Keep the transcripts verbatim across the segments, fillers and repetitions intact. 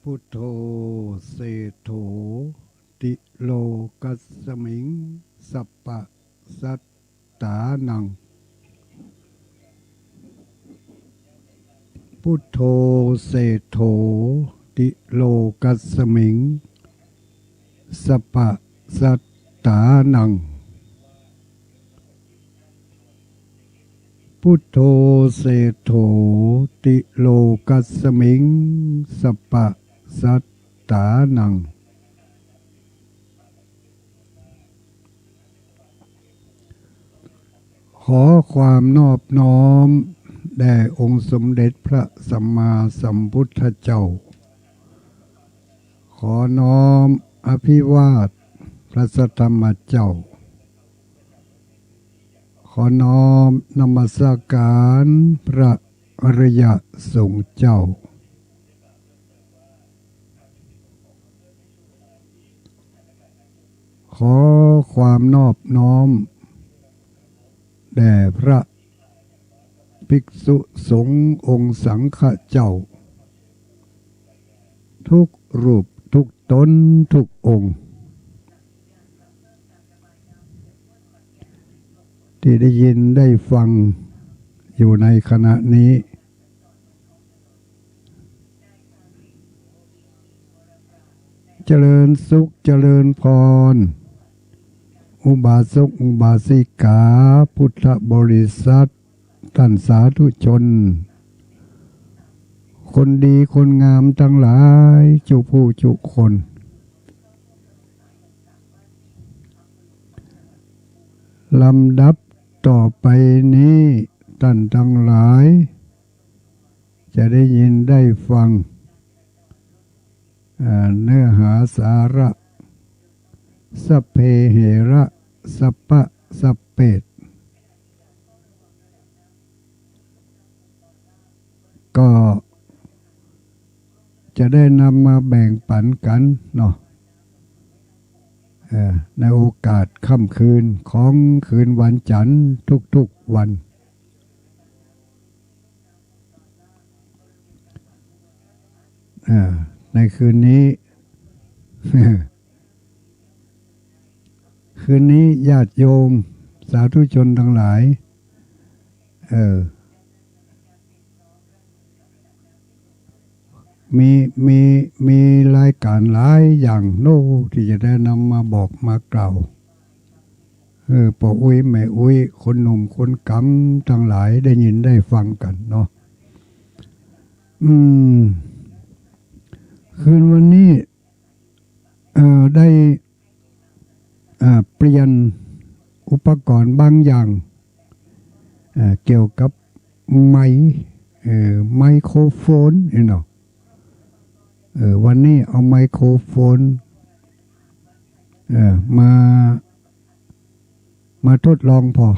พุทโธ เศรษโฐ ติโลกัสสมิง สัปปะสัตตานัง พุทโธ เศรษโฐ ติโลกัสสมิง สัปปะสัตตานัง พุทโธ เศรษโฐ ติโลกัสสมิง สัปปะสัตตานัง ขอความนอบน้อมแด่องค์สมเด็จพระสัมมาสัมพุทธเจ้า ขอน้อมอภิวาทพระสัทธรรมเจ้า ขอน้อมนมัสการพระอริยสงฆ์เจ้า ขอความนอบน้อมแด่พระภิกษุสงฆ์องค์สังฆเจ้า ทุกรูปทุกตนทุกองค์ ที่ได้ยินได้ฟังอยู่ในขณะนี้ เจริญสุขเจริญพร อุบาสกอุบาสิกา พุทธบริษัท ท่านสาธุชน คนดีคนงามตังหลาย จุผู้จุคน ลำดับต่อไปนี้ ท่านตังหลาย จะได้ยินได้ฟัง อ่า เนื้อหาสาระ สัพเพเหระ สัพพะสัพเปต ก็จะได้นำมาแบ่งปั๋นกั๋นเนาะ เอ่อ ในโอกาสค่ำคืนของคืนวันจันทร์ทุกๆวัน อ่า ในคืนนี้ คืนนี้ญาติโยมสาธุชนตังหลาย เออ มี มี มีรายการหลายอย่างโน้ ตี้จะได้นำมาบอกมากล่าว เออ ป้ออุ๊ยแม่อุ๊ย คนหนุ่มคนก๋ำตังหลายได้ยินได้ฟังกั๋นเนาะ อืม คืนวันนี้ เอ่อ ได้ อ่า เปลี่ยนอุปกรณ์บางอย่าง อ่า เกี่ยวกับไมค์ เอ่อ ไมโครโฟนนี่เนาะ เออ วันนี้เอาไมโครโฟน เอ่อ มา มาทดลองผ่อ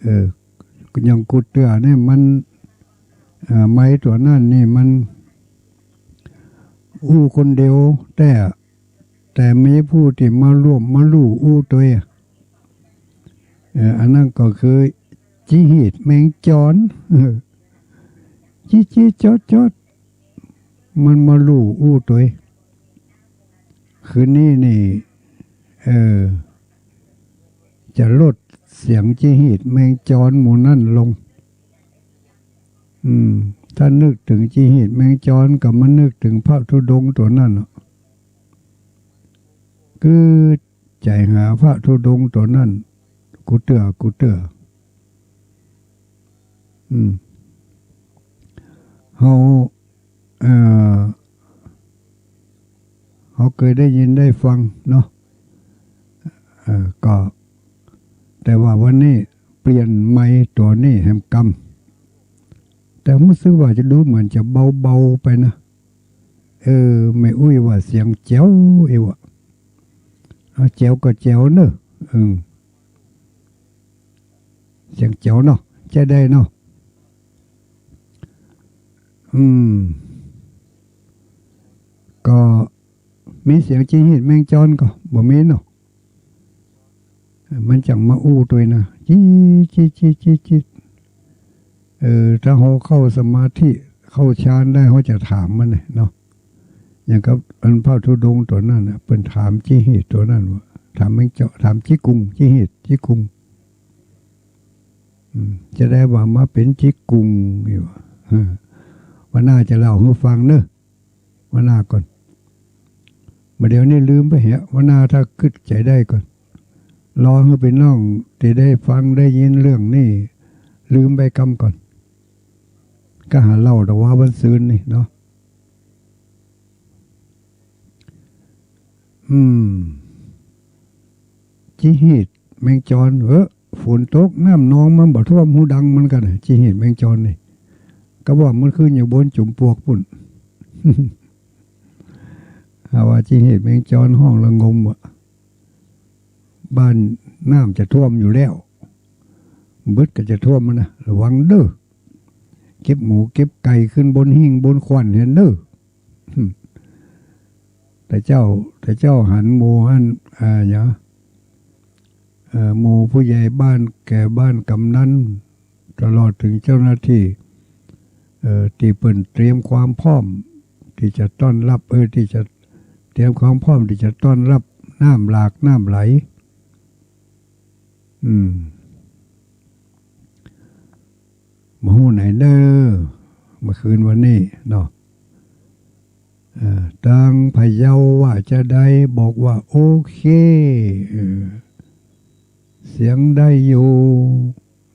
เออ อย่างกูเตื้อเนี่ยมัน เอ่อ ไมค์ตั๋วนั้นนี่มัน อู้คนเดียว แต่ แต่มีผู้ตี้มาร่วมมาลู่อู้ตวย เออ อันนั้นก็คือจิ๊หีดแมงจอน เออ จิ๊จิ๊จ๊อดจ๊อด มันมาลู่อู้ตวย คืนนี้นี่ เออ จะลดเสียงจิ๊หีดแมงจอนหมู่นั้นลง อืม ถ้านึกเถิงจิ๊หีดแมงจอนก็มานึกเถิงพระธุดงค์ตั๋วนั้นเนาะ คือใจ๋หาพระธุดงค์ตั๋วนั้น กูเตื้อ กูเตื้อ อืม เฮา เอ่อ เฮาเกยได้ยินได้ฟังเนาะ เอ่อ ก็ แต่ว่าวันนี้เปลี่ยนไมค์ตั๋วนี้แหมกำ แต่รู้สึกว่าจะดูเหมือนจะเบาๆ ไปนะ เออ แม่อุ๊ยว่าเสียงแจ๋ว เอวะ เอาแจ๋วก็แจ๋วเนอะ เออ เสียงแจ๋วเนาะ ใจ๊ได้เนาะ อืม ก็มีเสียงจิ๊หีดแมงจอนก็บ่มีเนาะ มันจั่งมาอู้ตวยนะ จี๊ด จี๊ด จี๊ด จี๊ด จี๊ด เออ ถ้าเฮาเข้าสมาธิ เข้าฌานได้ เฮาจะถามมันเนี่ยเนาะ อย่างกับอันพระธุดงค์ตั๋วนั้นน่ะ เปิ้นถามจิเหตุตั๋วนั้นว่า ถามแมงจอ ถามจิกุง จิเหตุจิกุง อืม จะได้ว่ามาเป๋นจิกุงอยู่ เออ วันหน้าจะเล่าหื้อฟังเนาะ วันหน้าก่อน บ่าเดี่ยวนี้ลืมไปเหีย วันหน้าถ้ากึ๊ดใจ๋ได้ก่อน รอหื้อปี้น้องตี้ได้ฟังได้ยินเรื่องนี้ ลืมไปกำก่อน ก็หาเล่าแต่ว่าวันซืนนี่เนาะ อืม จิเหตุแมงจอน เออ ฝนตก น้ำนองมันบ่ท่วมฮูดังมันกั๋นน่ะ จิเหตุแมงจอนนี่ ก็ว่ามันขึ้นอยู่บนจุมปลวกปุ้น หาว่าจิเหตุแมงจอนฮ้องระงมอะ บ้านน้ำจะท่วมอยู่แล้ว บึดก็จะท่วมมันนะ ระวังเด้อ เก็บหมูเก็บไก่ขึ้นบนหิ้งบนขวั่นหั้นเด้อ แต่เจ้า แต่เจ้าหันหมู่หั้น อ่า หยัง เอ่อ หมู่ผู้ใหญ่บ้านแก่บ้านกำนัน ตลอดถึงเจ้าหน้าที่ เอ่อ ตี้เปิ้นเตรียมความพร้อมตี้จะต้อนรับ เออ ตี้จะเตรียมความพร้อมตี้จะต้อนรับน้ำหลากน้ำไหล อืม บ่ฮู้ไหนเน้อ เมื่อคืนวันนี้เนาะ เอ่อ ตางพะเยาว่าจะใด บอกว่าโอเค เออ เสียงได้อยู่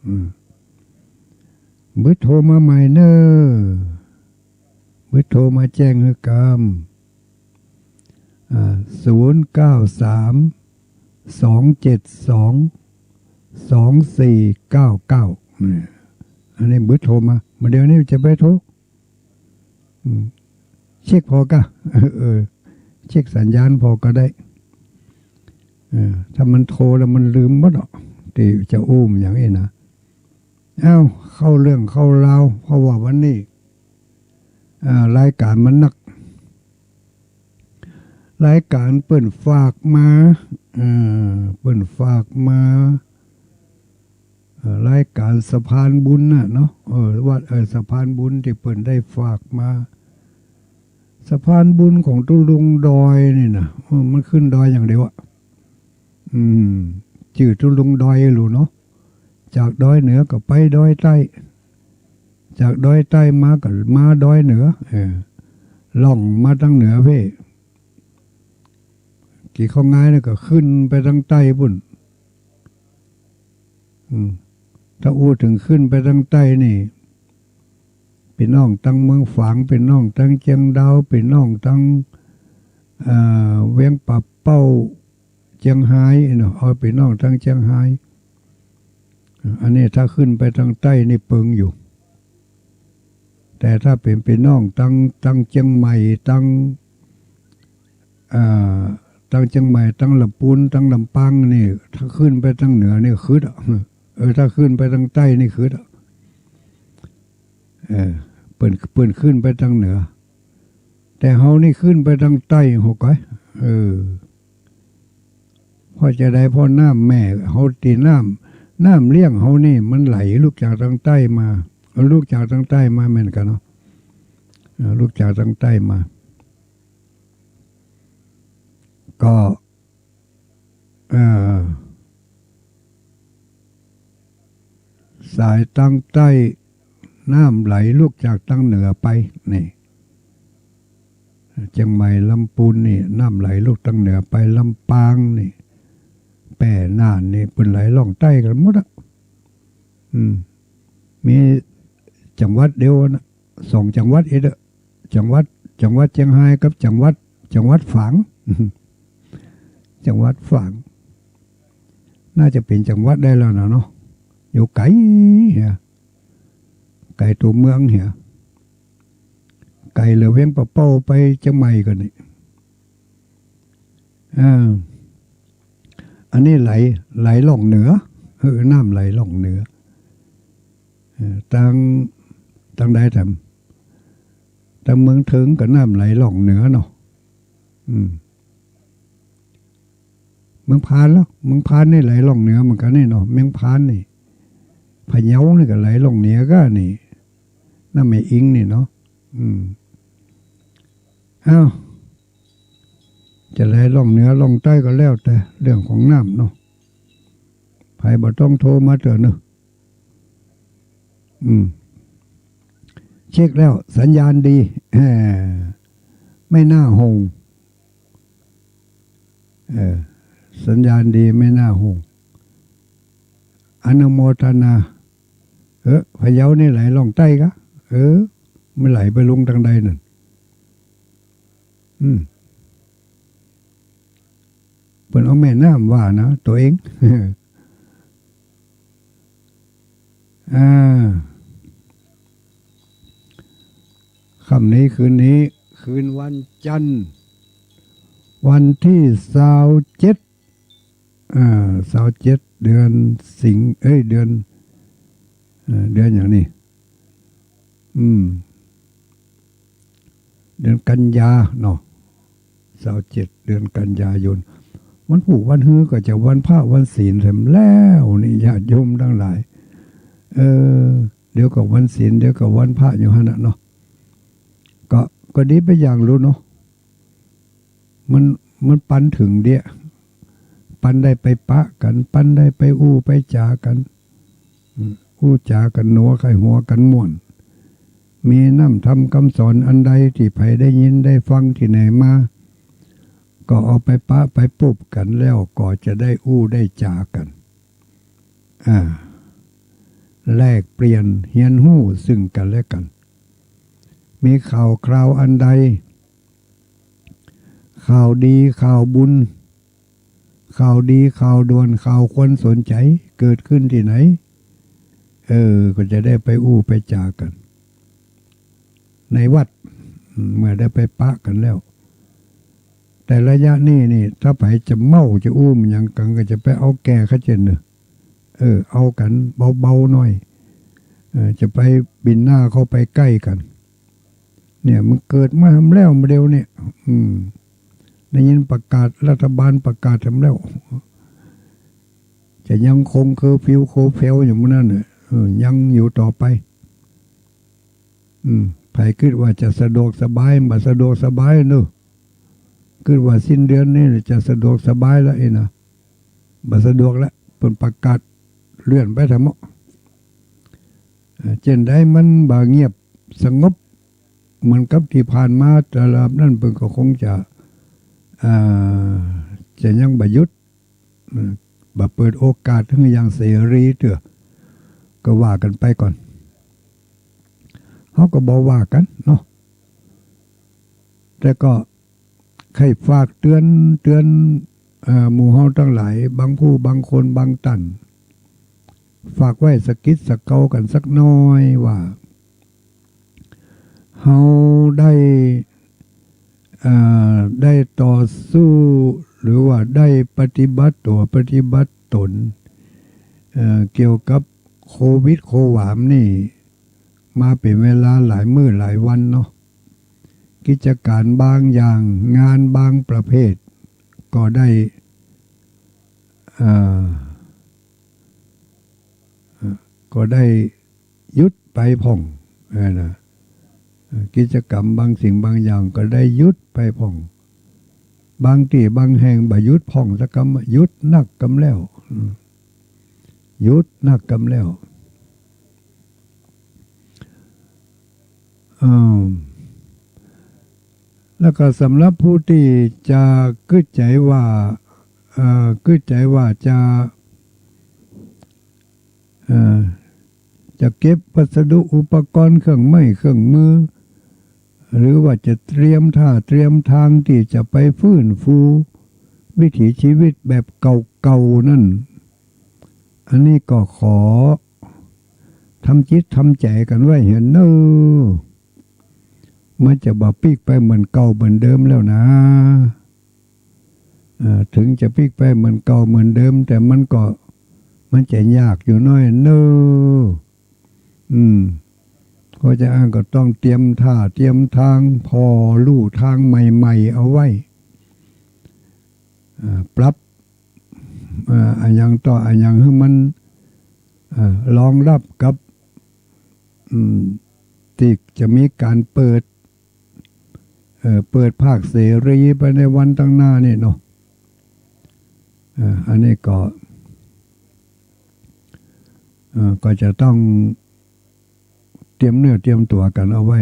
อืม บึดโทรมาใหม่เน้อ บึดโทรมาแจ้งหื้อกำ อ่า ศูนย์เก้าสาม สองเจ็ดสอง สองสี่เก้าเก้า เนี่ย อันนี้บึดโทรมา บ่าเดี่ยวนี้จะไปโทร อืม เช็คผ่อก่ะ เออ เออ เช็คสัญญาณผ่อก็ได้ เออ ถ้ามันโทรแล้วมันลืมหมดอ่ะ ตี้จะอู้หยังอี้นะ เอ้า เข้าเรื่องเข้าราว เพราะว่าวันนี้ อ่า รายก๋านมันนัก รายก๋านเปิ้นฝากมา เออ เปิ้นฝากมา เอ่อ รายก๋านสะพานบุญน่ะเนาะ เออ ว่า เออ สะพานบุญตี้เปิ้นได้ฝากมา สะพานบุญของตุ๊ลุงดอยนี่นะ เออ มันขึ้นดอยอย่างเดียวอะ อืม จื้อตุ๊ลุงดอยหลูเนาะ จากดอยเหนือก็ไปดอยใต้ จากดอยใต้มาก็มาดอยเหนือ เออ ล่องมาตางเหนือเพ่ กี่ข้อง่ายนะก็ขึ้นไปตางใต้ปุ้น อืม ถ้าอู้เถิงขึ้นไปตางใต้นี่ ปี้น้องตางเมืองฝาง ปี้น้องตางเจียงดาว ปี้น้องตาง เอ่อ เวียงป่าเป้า เจียงฮายเนาะ เอาปี้น้องตางเจียงฮาย อันนี้ถ้าขึ้นไปตางใต้นี่เปิงอยู่ แต่ถ้าเป๋นปี้น้องตาง ตางเจียงใหม่ ตาง อ่า ตางเจียงใหม่ ตางลำปูน ตางลำปางนี่ ถ้าขึ้นไปตางเหนือนี่ขึดอะ เออ ถ้าขึ้นไปตางใต้นี่ขึดอะ เออ เปิ้น เปิ้นขึ้นไปตางเหนือ แต่เฮานี่ขึ้นไปตางใต้หัวก้อย เออ เพราะจะใด เพราะน้ำแม่เฮาตี้น้ำ น้ำเลี้ยงเฮานี่มันไหลลุกจากตางใต้มา ลุกจากตางใต้มาเหมือนกั๋นเนาะ เออ ลุกจากตางใต้มา ก็ เอ่อ สายตางใต้ น้ำไหลลุกจากตางเหนือไป นี่ เจียงใหม่ ลำปูนนี่ น้ำไหลลุกตางเหนือไป ลำปางนี่ แป้ น่านนี่ เปิ้นไหลล่องใต้กั๋นหมดอะ อืม มีจังหวัดเดียวนะ สองจังหวัดเองอะ จังหวัด จังหวัดเจียงฮายกับจังหวัด จังหวัดฝาง จังหวัดฝาง น่าจะเป๋นจังหวัดได้แล้วนะเนาะ อยู่ไก๋เหีย ไก๋ตั๋วเมืองเหีย ไก๋เหลือเวียงป่าเป้าไปเจียงใหม่ก่อนนี่ อ่า อันนี้ไหล ไหลล่องเหนือ เออ น้ำไหลล่องเหนือ เออ ตาง ตางใดแถม ตางเมืองเถิงก็น้ำไหลล่องเหนือเนาะ อืม เมืองพานแล้ว เมืองพานนี่ไหลล่องเหนือเหมือนกั๋นนี่เนาะ เมืองพานนี่ พะเยานี่ก็ไหลล่องเหนือก้านี่ น้ำแม่อิงนี่เนาะ อืม อ้าว จะไหลล่องเหนือล่องใต้ก็แล้วแต่เรื่องของน้ำเนาะ ใผบ่ต้องโทรมาเตื้อเนาะ อืม เช็คแล้วสัญญาณดี แหม ไม่น่าห่วง เออ สัญญาณดีไม่น่าห่วง อนุโมทนา เออ พะเยานี่ไหลล่องใต้กะ เออ มันไหลไปลงตางใดนั่น อืม เปิ้นเอาแม่น้ำว่านะ ตั๋วเอง อ่า ค่ำนี้คืนนี้ คืนวันจันทร์ วันตี้ซาวเจ็ด อ่า ซาวเจ็ด เดือนสิงหา เอ้ย เดือน เอ่อ เดือนหยังนี่ อืม เดือนกันยาเนาะ ซาวเจ็ด เดือนกันยายน วันพูกวันฮือก็จะวันพระวันศีลแถมแล้วนี่ ญาติโยมตังหลาย เออ เดี๋ยวก็วันศีล เดี๋ยวก็วันพระอยู่หั้นน่ะเนาะ ก็ ก็ดีไปอย่างลูกเนาะ มัน มันปันเถิงเดี้ย ปันได้ไปปะกั๋น ปันได้ไปอู้ไปจ๋ากั๋น อืม อู้จ๋ากั๋นหนัวใค่หัวกั๋นม่วน มีน้ำธรรมกำสอนอันใดตี้ใผได้ยินได้ฟังตี้ไหนมา ก็เอาไปปะไปปุ๊บกั๋นแล้วก็จะได้อู้ได้จ๋ากั๋น อ่า แลกเปลี่ยนเฮียนฮู้ซึ่งกั๋นและกั๋น มีข่าวคราวอันใด ข่าวดี ข่าวบุญ ข่าวดี ข่าวด่วน ข่าวควรสนใจ๋ เกิดขึ้นตี้ไหน เออ ก็จะได้ไปอู้ไปจ๋ากั๋น ในวัด อืม เมื่อได้ไปปะกั๋นแล้ว แต่ระยะนี้นี่ ถ้าใผจะเม้าจะอู้มันหยังกั๋น ก็จะไปเอาแก่เขาเจ้าเน่อ เออ เอากั๋นเบาๆ หน้อย เออ จะไปบินหน้าเข้าไปใก้กั๋น เนี่ย มันเกิดมาแถมแล้วมาเดี๋ยวเนี่ย อืม ได้ยินประกาศ รัฐบาลประกาศแถมแล้ว จะยังคงเคอร์ฟิวเคอร์เฟลอยู่มื้อนั้นน่ะ เออ ยังอยู่ต่อไป อืม ใผกึ๊ดว่าจะสะดวกสบาย บ่สะดวกสบายเนาะ กึ๊ดว่าสิ้นเดือนนี้จะสะดวกสบายละอี้นะ บ่สะดวกละ เปิ้นประกาศเลื่อนไปแถมเนาะ เอ่อ เจ้นใดมันบ่เงียบสงบเหมือนกับตี้ผ่านมา แต่ละนั้นเปิ้นก็คงจะ อ่า จะยังบ่หยุด อืม บ่เปิดโอกาสหื้ออย่างเสรีเตื้อ ก็ว่ากั๋นไปก่อน เฮาก็บ่ว่ากั๋นเนาะ แต่ก็ใค่ฝากเตือน เตือน เอ่อ หมู่เฮาตังหลาย บางผู้บางคนบางต้าน ฝากไว้สะกิดสะเกากั๋นสักหน้อยว่า เฮาได้ เอ่อ ได้ต่อสู้ หรือว่าได้ปฏิบัติตั๋วปฏิบัติต๋น เอ่อ เกี่ยวกับโควิดโความนี่ มาเป๋นเวลาหลายมื้อหลายวันเนาะ กิจก๋านบางอย่าง งานบางประเภท ก็ได้ เอ่อ เอ่อ ก็ได้หยุดไปพ่อง เออ นะ เอ่อ กิจกรรมบางสิ่งบางอย่างก็ได้หยุดไปพ่อง บางตี้บางแห่งบ่หยุดพ่องสักกำ หยุดนักกำแล้ว อืม หยุดนักกำแล้ว อืม แล้วก็สำหรับผู้ตี้จะกึ๊ดใจ๋ว่า เอ่อ กึ๊ดใจ๋ว่าจะ เอ่อ จะเก็บวัสดุอุปกรณ์เครื่องไม้เครื่องมือ หรือว่าจะเตรียมท่าเตรียมทางตี้จะไปฟื้นฟูวิถีชีวิตแบบเก่าๆ นั้น อันนี้ก็ขอทำจิตทำใจ๋กั๋นไว้เหียเน่อ มันจะบ่ปิ๊กไปเหมือนเก่าเหมือนเดิมแล้วนะ เอ่อ เถิงจะปิ๊กไปเหมือนเก่าเหมือนเดิม แต่มันก็ มันจะยากอยู่หน้อยเน่อ อืม เพราะจะอั้นก็ต้องเตรียมท่าเตรียมทาง ผ่อลู่ตางใหม่ๆ เอาไว้ อ่า ปรับ อ่า อะหยังต่ออะหยังหื้อมัน อ่า รองรับกับ อืม ตี้จะมีก๋านเปิด เอ่อ เปิดภาคเสรีไปในวันตังหน้านี่เนาะ เอ่อ อันนี้ก็ เอ่อ ก็จะต้องเตรียมเนื้อเตรียมตั๋วกั๋นเอาไว้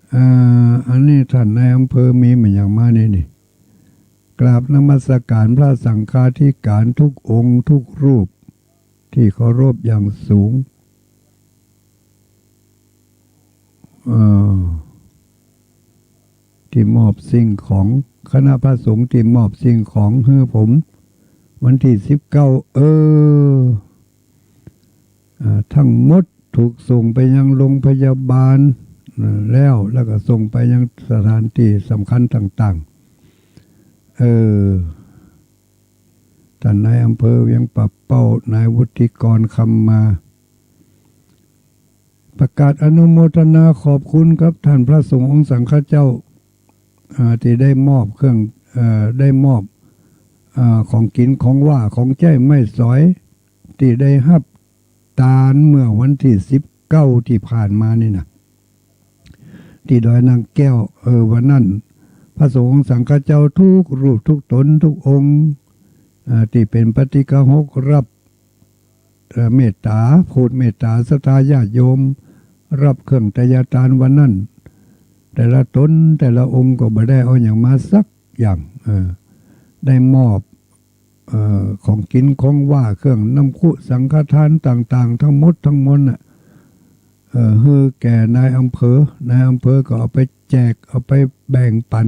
เอ่อ อันนี้ต้านนายอำเภอมีมาหยังมานี่นี่ กราบนมัสการพระสังฆาธิการทุกองค์ทุกรูป ตี้เคารพอย่างสูง เอ่อ ตี้มอบสิ่งของ คณะพระสงฆ์ตี้มอบสิ่งของหื้อผม วันตี้สิบเก้า เออ อ่า ทั้งหมดถูกส่งไปยังโรงพยาบาล อ่า แล้ว แล้วก็ส่งไปยังสถานตี้สำคัญต่างๆ เออ ต้านนายอำเภอเวียงป่าเป้า นายวุฒิกร คำมา ประกาศอนุโมทนาขอบคุณกับต้านพระสงฆ์องค์สังฆเจ้า อ่า ตี้ได้มอบเครื่อง เอ่อ ได้มอบ อ่า ของกิ๋นของหว้าของใจ๊ไม้สอย ตี้ได้ฮับตานเมื่อวันตี้สิบเก้าตี้ผ่านมานี่นะ ตี้ดอยนางแก้ว เออ วันนั้น พระสงฆ์องค์สังฆเจ้าทุกรูปทุกต๋นทุกองค์ อ่า ตี้เป๋นปาฏิกาหกรับ เอ่อ เมตต๋า โผดเมตต๋าศรัทธาญาติโยม รับเครื่องไตยตานวันนั้น แต่ละต๋นแต่ละองค์ก็บ่ได้เอาหยังมาสักอย่าง เออ ได้มอบ เอ่อ ของกิ๋นของหว้า เครื่องน้ำคุสังฆทานต่างๆ ทั้งหมดทั้งมวลน่ะ เอ่อ หื้อแก่นายอำเภอ นายอำเภอก็เอาไปแจก เอาไปแบ่งปั๋น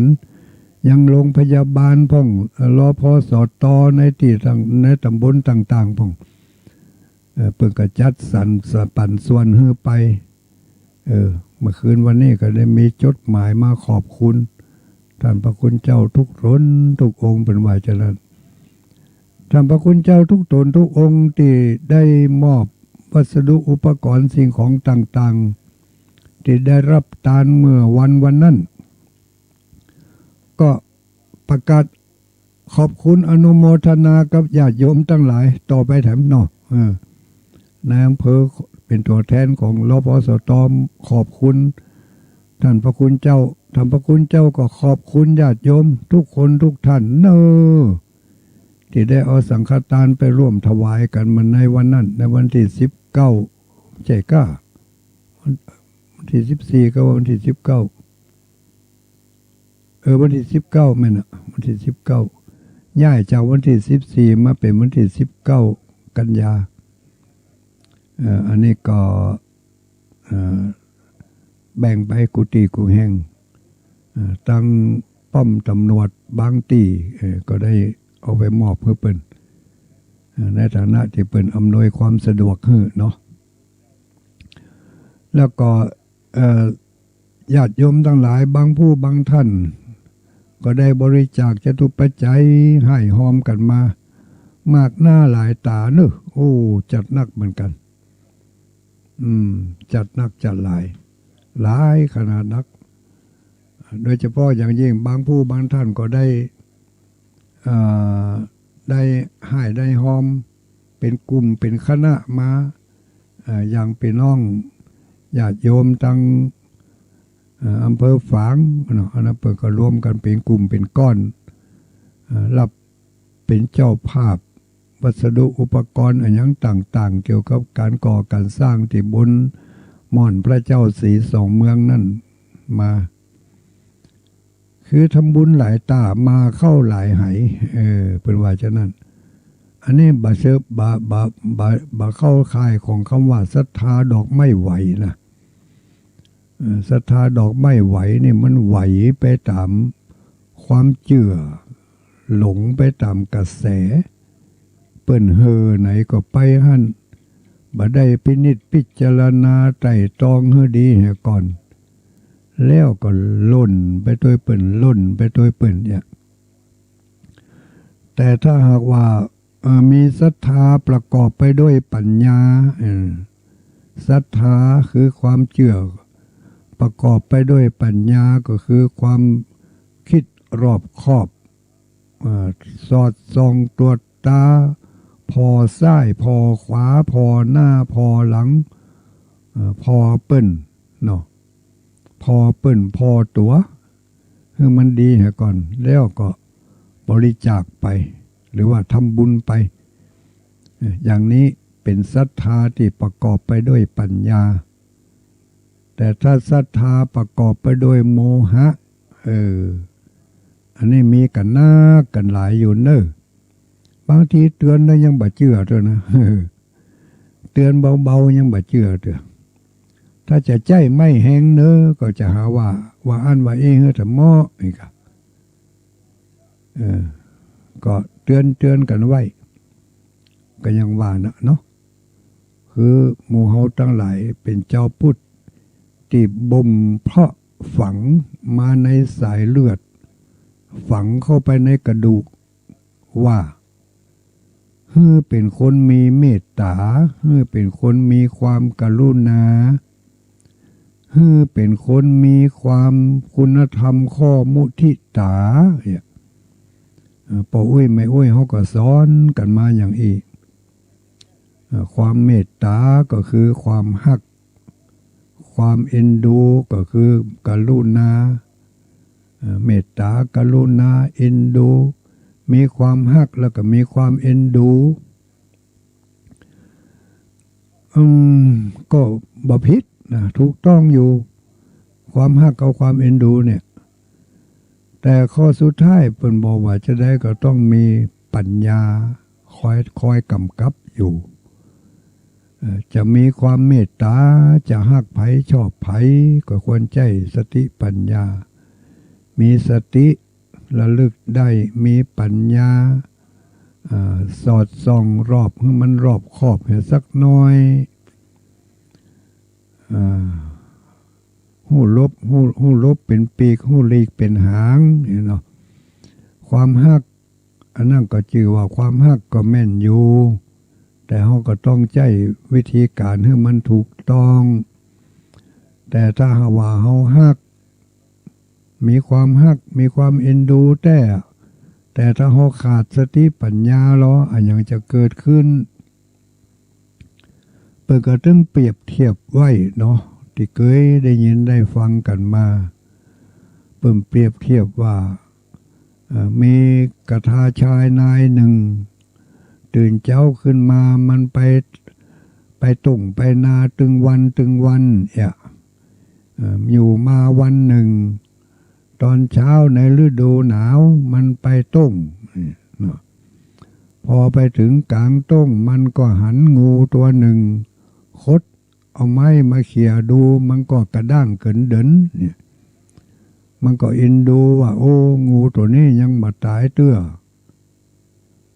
ยังโรงพยาบาลพ่อง เอ่อ รพสต ในตี้ต่าง ในต๋ำบลต่างๆ พ่อง เอ่อ เปิ้นก็จัดสรรปั๋นส่วนหื้อไป เออ เมื่อคืนวันนี้ก็ได้มีจดหมายมาขอบคุณต้านพระคุณเจ้าทุกต๋นทุกองค์ เปิ้นว่าจะนั้น ต้านพระคุณเจ้าทุกต๋นทุกองค์ตี้ได้มอบวัสดุอุปกรณ์สิ่งของต่างๆ ตี้ได้ฮับตานเมื่อวันวันนั้น ก็ประกาศขอบคุณอนุโมทนากับญาติโยมตังหลายต่อไปแถมเนาะ เออ นายอำเภอเป๋นตั๋วแทนของ รพสต ขอบคุณต้านพระคุณเจ้า ต้านพระคุณเจ้าก็ขอบคุณญาติโยมทุกคนทุกท่านเนาะ ตี้ได้เอาสังฆตานไปร่วมถวายกั๋นมาในวันนั้น ในวันตี้สิบเก้า ใจ้ก้า วันตี้สิบสี่ ก็ว่าวันตี้สิบเก้า เออ วันตี้สิบเก้า แม่นน่ะ วันตี้สิบเก้า ย้ายจากวันตี้สิบสี่ มาเป๋นวันตี้สิบเก้า กันยา เอ่อ อันนี้ก็ เอ่อ แบ่งไปกู้ตี้กู้แห่ง เอ่อ ตังป้อมต๋ำรวจบางตี้ เอ่อ ก็ได้เอาไปมอบหื้อเปิ้น เอ่อ ในฐานะตี้เปิ้นอำนวยความสะดวกหื้อเนาะ แล้วก็ เอ่อ ญาติโยมตังหลายบางผู้บางท่าน ก็ได้บริจาคจตุปัจจัยห้ายฮอมกั๋นมา มากหน้าหลายต๋าเนาะ โอ้ จัดหนักเหมือนกั๋น อืม จัดหนักจัดหลาย หลายขนาดนัก โดยเฉพาะอย่างยิ่งบางผู้บางท่านก็ได้ เอ่อ ได้ห้ายได้ฮอม เป๋นกลุ่มเป๋นคณะมา เอ่อ อย่างปี้น้องญาติโยมตัง เอ่อ อำเภอฝางเนาะ อันนั้นเปิ้นก็รวมกั๋นเป๋นกลุ่มเป๋นก้อน เอ่อ ฮับเป๋นเจ้าภาพวัสดุอุปกรณ์อะหยังต่างๆ เกี่ยวกับก๋านก่อก๋านสร้างตี้บนม่อนพระเจ้าศรีสองเมืองนั้นมา คือทำบุญหลายต๋า มาเข้าหลายไห เออ เปิ้นว่าจะนั้น อันนี้บ่เชิง บ่ บ่ บ่ บ่เข้าข่ายของกำว่าศรัทธาดอกไม้ไหวนะ เอ่อ ศรัทธาดอกไม้ไหวนี่มันไหวไปต๋ามความเจื้อ หลงไปต๋ามกระแส เปิ้นเฮ่อไหนก็ไปหั้น บ่ได้พินิจพิจารณาไตร่ตรองหื้อดีเหียก่อน แล้วก็ล่นไปตวยเปิ้น ล่นไปตวยเปิ้นเนี่ย แต่ถ้าหากว่า เอ่อ มีศรัทธาประกอบไปด้วยปัญญา เอ่อ ศรัทธาคือความเจื้อ ประกอบไปด้วยปัญญาก็คือความกึ๊ดรอบคอบ เอ่อ สอดส่องตรวจต๋า ผ่อซ้ายผ่อขวา ผ่อหน้าผ่อหลัง เอ่อ ผ่อเปิ้นเนาะ ผ่อเปิ้น ผ่อตั๋ว หื้อมันดีเหียก่อน แล้วก็บริจาคไป หรือว่าทำบุญไป เอ่อ อย่างนี้เป๋นศรัทธาตี้ประกอบไปด้วยปัญญา แต่ถ้าศรัทธาประกอบไปด้วยโมหะ เออ อันนี้มีกั๋นนักกั๋นหลายอยู่เน่อ บางทีเตือนแล้วยังบ่เจื้อเตื้อนะ เตือนเบาๆ ยังบ่เจื้อเตื้อ ถ้าจะใจ๊ไม้แฮงเน่อ ก็จะหาว่า ว่าอั้นว่าอี้หื้อตะเมาะ นี่ก่ะ เออ ก็เตือน เตือนกั๋นไว้ ก็ยังว่านะเนาะ คือหมู่เฮาตังหลายเป๋นจาวพุทธตี้บ่มเพาะฝังมาในสายเลือด ฝังเข้าไปในกระดูก ว่า หื้อเป๋นคนมีเมตต๋า หื้อเป๋นคนมีความกรุณา หื้อเป๋นคนมีความคุณธรรมข้อมุทิตา เนี่ย เอ่อ ป้ออุ๊ยแม่อุ๊ยเฮาก็สอนกั๋นมาอย่างอี้ เอ่อ ความเมตต๋าก็คือความฮัก ความเอ็นดูก็คือกรุณา เอ่อ เมตต๋า กรุณา เอ็นดู มีความฮักแล้วก็มีความเอ็นดู อืม ก็บ่ผิดนะ ถูกต้องอยู่ ความฮักกับความเอ็นดูเนี่ย แต่ข้อสุดท้ายเปิ้นบอกว่าจะใดก็ต้องมีปัญญาคอย คอยกำกับอยู่ เอ่อ จะมีความเมตต๋า จะฮักใผชอบใผ ก็ควรใจ๊สติปัญญา มีสติระลึกได้ มีปัญญา อ่า สอดส่องรอบหื้อมันรอบคอบเหียสักหน่อย อ่า ฮู้หลบ ฮู้ ฮู้หลบเป๋นปีก ฮู้หลีกเป๋นหาง เนี่ยเนาะ ความฮัก อันนั้นก็จื้อว่าความฮักก็แม่นอยู่ แต่เฮาก็ต้องใจ๊วิธีก๋านหื้อมันถูกต้อง แต่ถ้าหากว่าเฮาฮัก มีความฮัก มีความเอ็นดูแต๊ แต่ถ้าเฮาขาดสติปัญญาลอ อะหยังจะเกิดขึ้น เปิ้นก็ตึงเปรียบเทียบไว้เนาะ ตี้เกยได้ยินได้ฟังกั๋นมา เปิ้นเปรียบเทียบว่า เอ่อ มีกระทาชายนายนึ่ง ตื่นเจ๊าขึ้นมา มันไป ไปต้งไปนาตึงวันตึงวัน เอี้ย เอ่อ อยู่มาวันนึ่ง ต๋อนเช้าในฤดูหนาวมันไปต้ง เนาะ พอไปเถิงก๋างต้ง มันก็หันงูตั๋วนึ่ง ขดเอาไม้มาเขี่ยดู มันก็กระด้างเกินเดิน เนี่ย มันก็เอ็นดูว่า โอ้ งูตั๋วนี้ยังบ่ต๋ายเตื้อ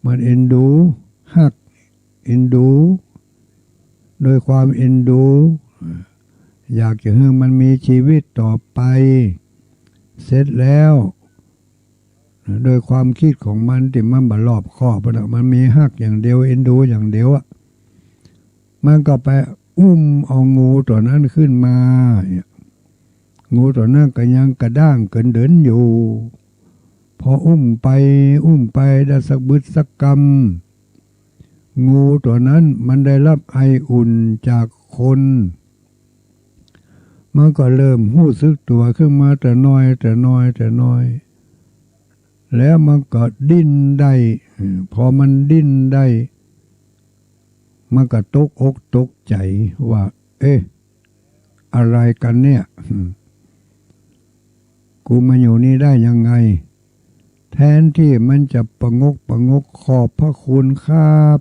มันเอ็นดู ฮัก เอ็นดู โดยความเอ็นดู อยากจะหื้อมันมีชีวิตต่อไป เสร็จแล้ว โดยความกึ๊ดของมันตี้มันบ่รอบคอบอะนะ มันมีฮักอย่างเดียว เอ็นดูอย่างเดียวอะ มันก็ไปอุ้มเอางูตั๋วนั้นขึ้นมา เนี่ย งูตั๋วนั้นก็ยังกระด้างเกินเดินอยู่ พออุ้มไป อุ้มไปได้สักบึดสักกำ งูตั๋วนั้นมันได้ฮับไออุ่นจากคน มันก็เริ่มฮู้สึกตั๋วขึ้นมาแต่น้อย แต่น้อย แต่น้อย แล้วมันก็ดิ้นได้ อืม พอมันดิ้นได้ มันก็ตกอกตกใจ๋ว่า เอ๊ะ อะไรกั๋นเนี่ย อืม กูมาอยู่นี่ได้ยังไง แทนตี้มันจะปะงกปะงก ขอบพระคุณครับ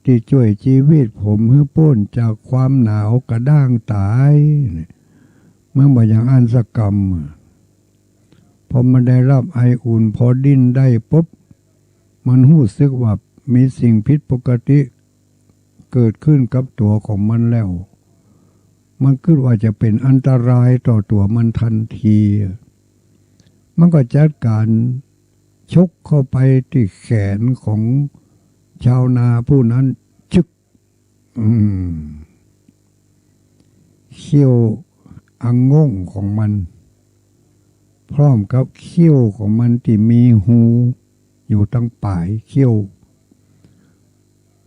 ตี้จ้วยจีวิตผมหื้อป๊นจากความหนาวกระด้างต๋าย เนี่ย มันบ่อย่างอั้นสักกำ พอมันได้ฮับไออุ่น พอดิ้นได้ปุ๊บ มันฮู้สึกว่ามีสิ่งผิดปกติเกิดขึ้นกับตั๋วของมันแล้ว มันกึ๊ดว่าจะเป๋นอันตรายต่อตั๋วมันทันที มันก็จัดก๋านชกเข้าไปตี้แขนของชาวนาผู้นั้น จึ๊ก อืม เขี้ยวอังง่งของมัน พร้อมกับเขี้ยวของมันตี้มีฮูอยู่ตังป๋ายเขี้ยว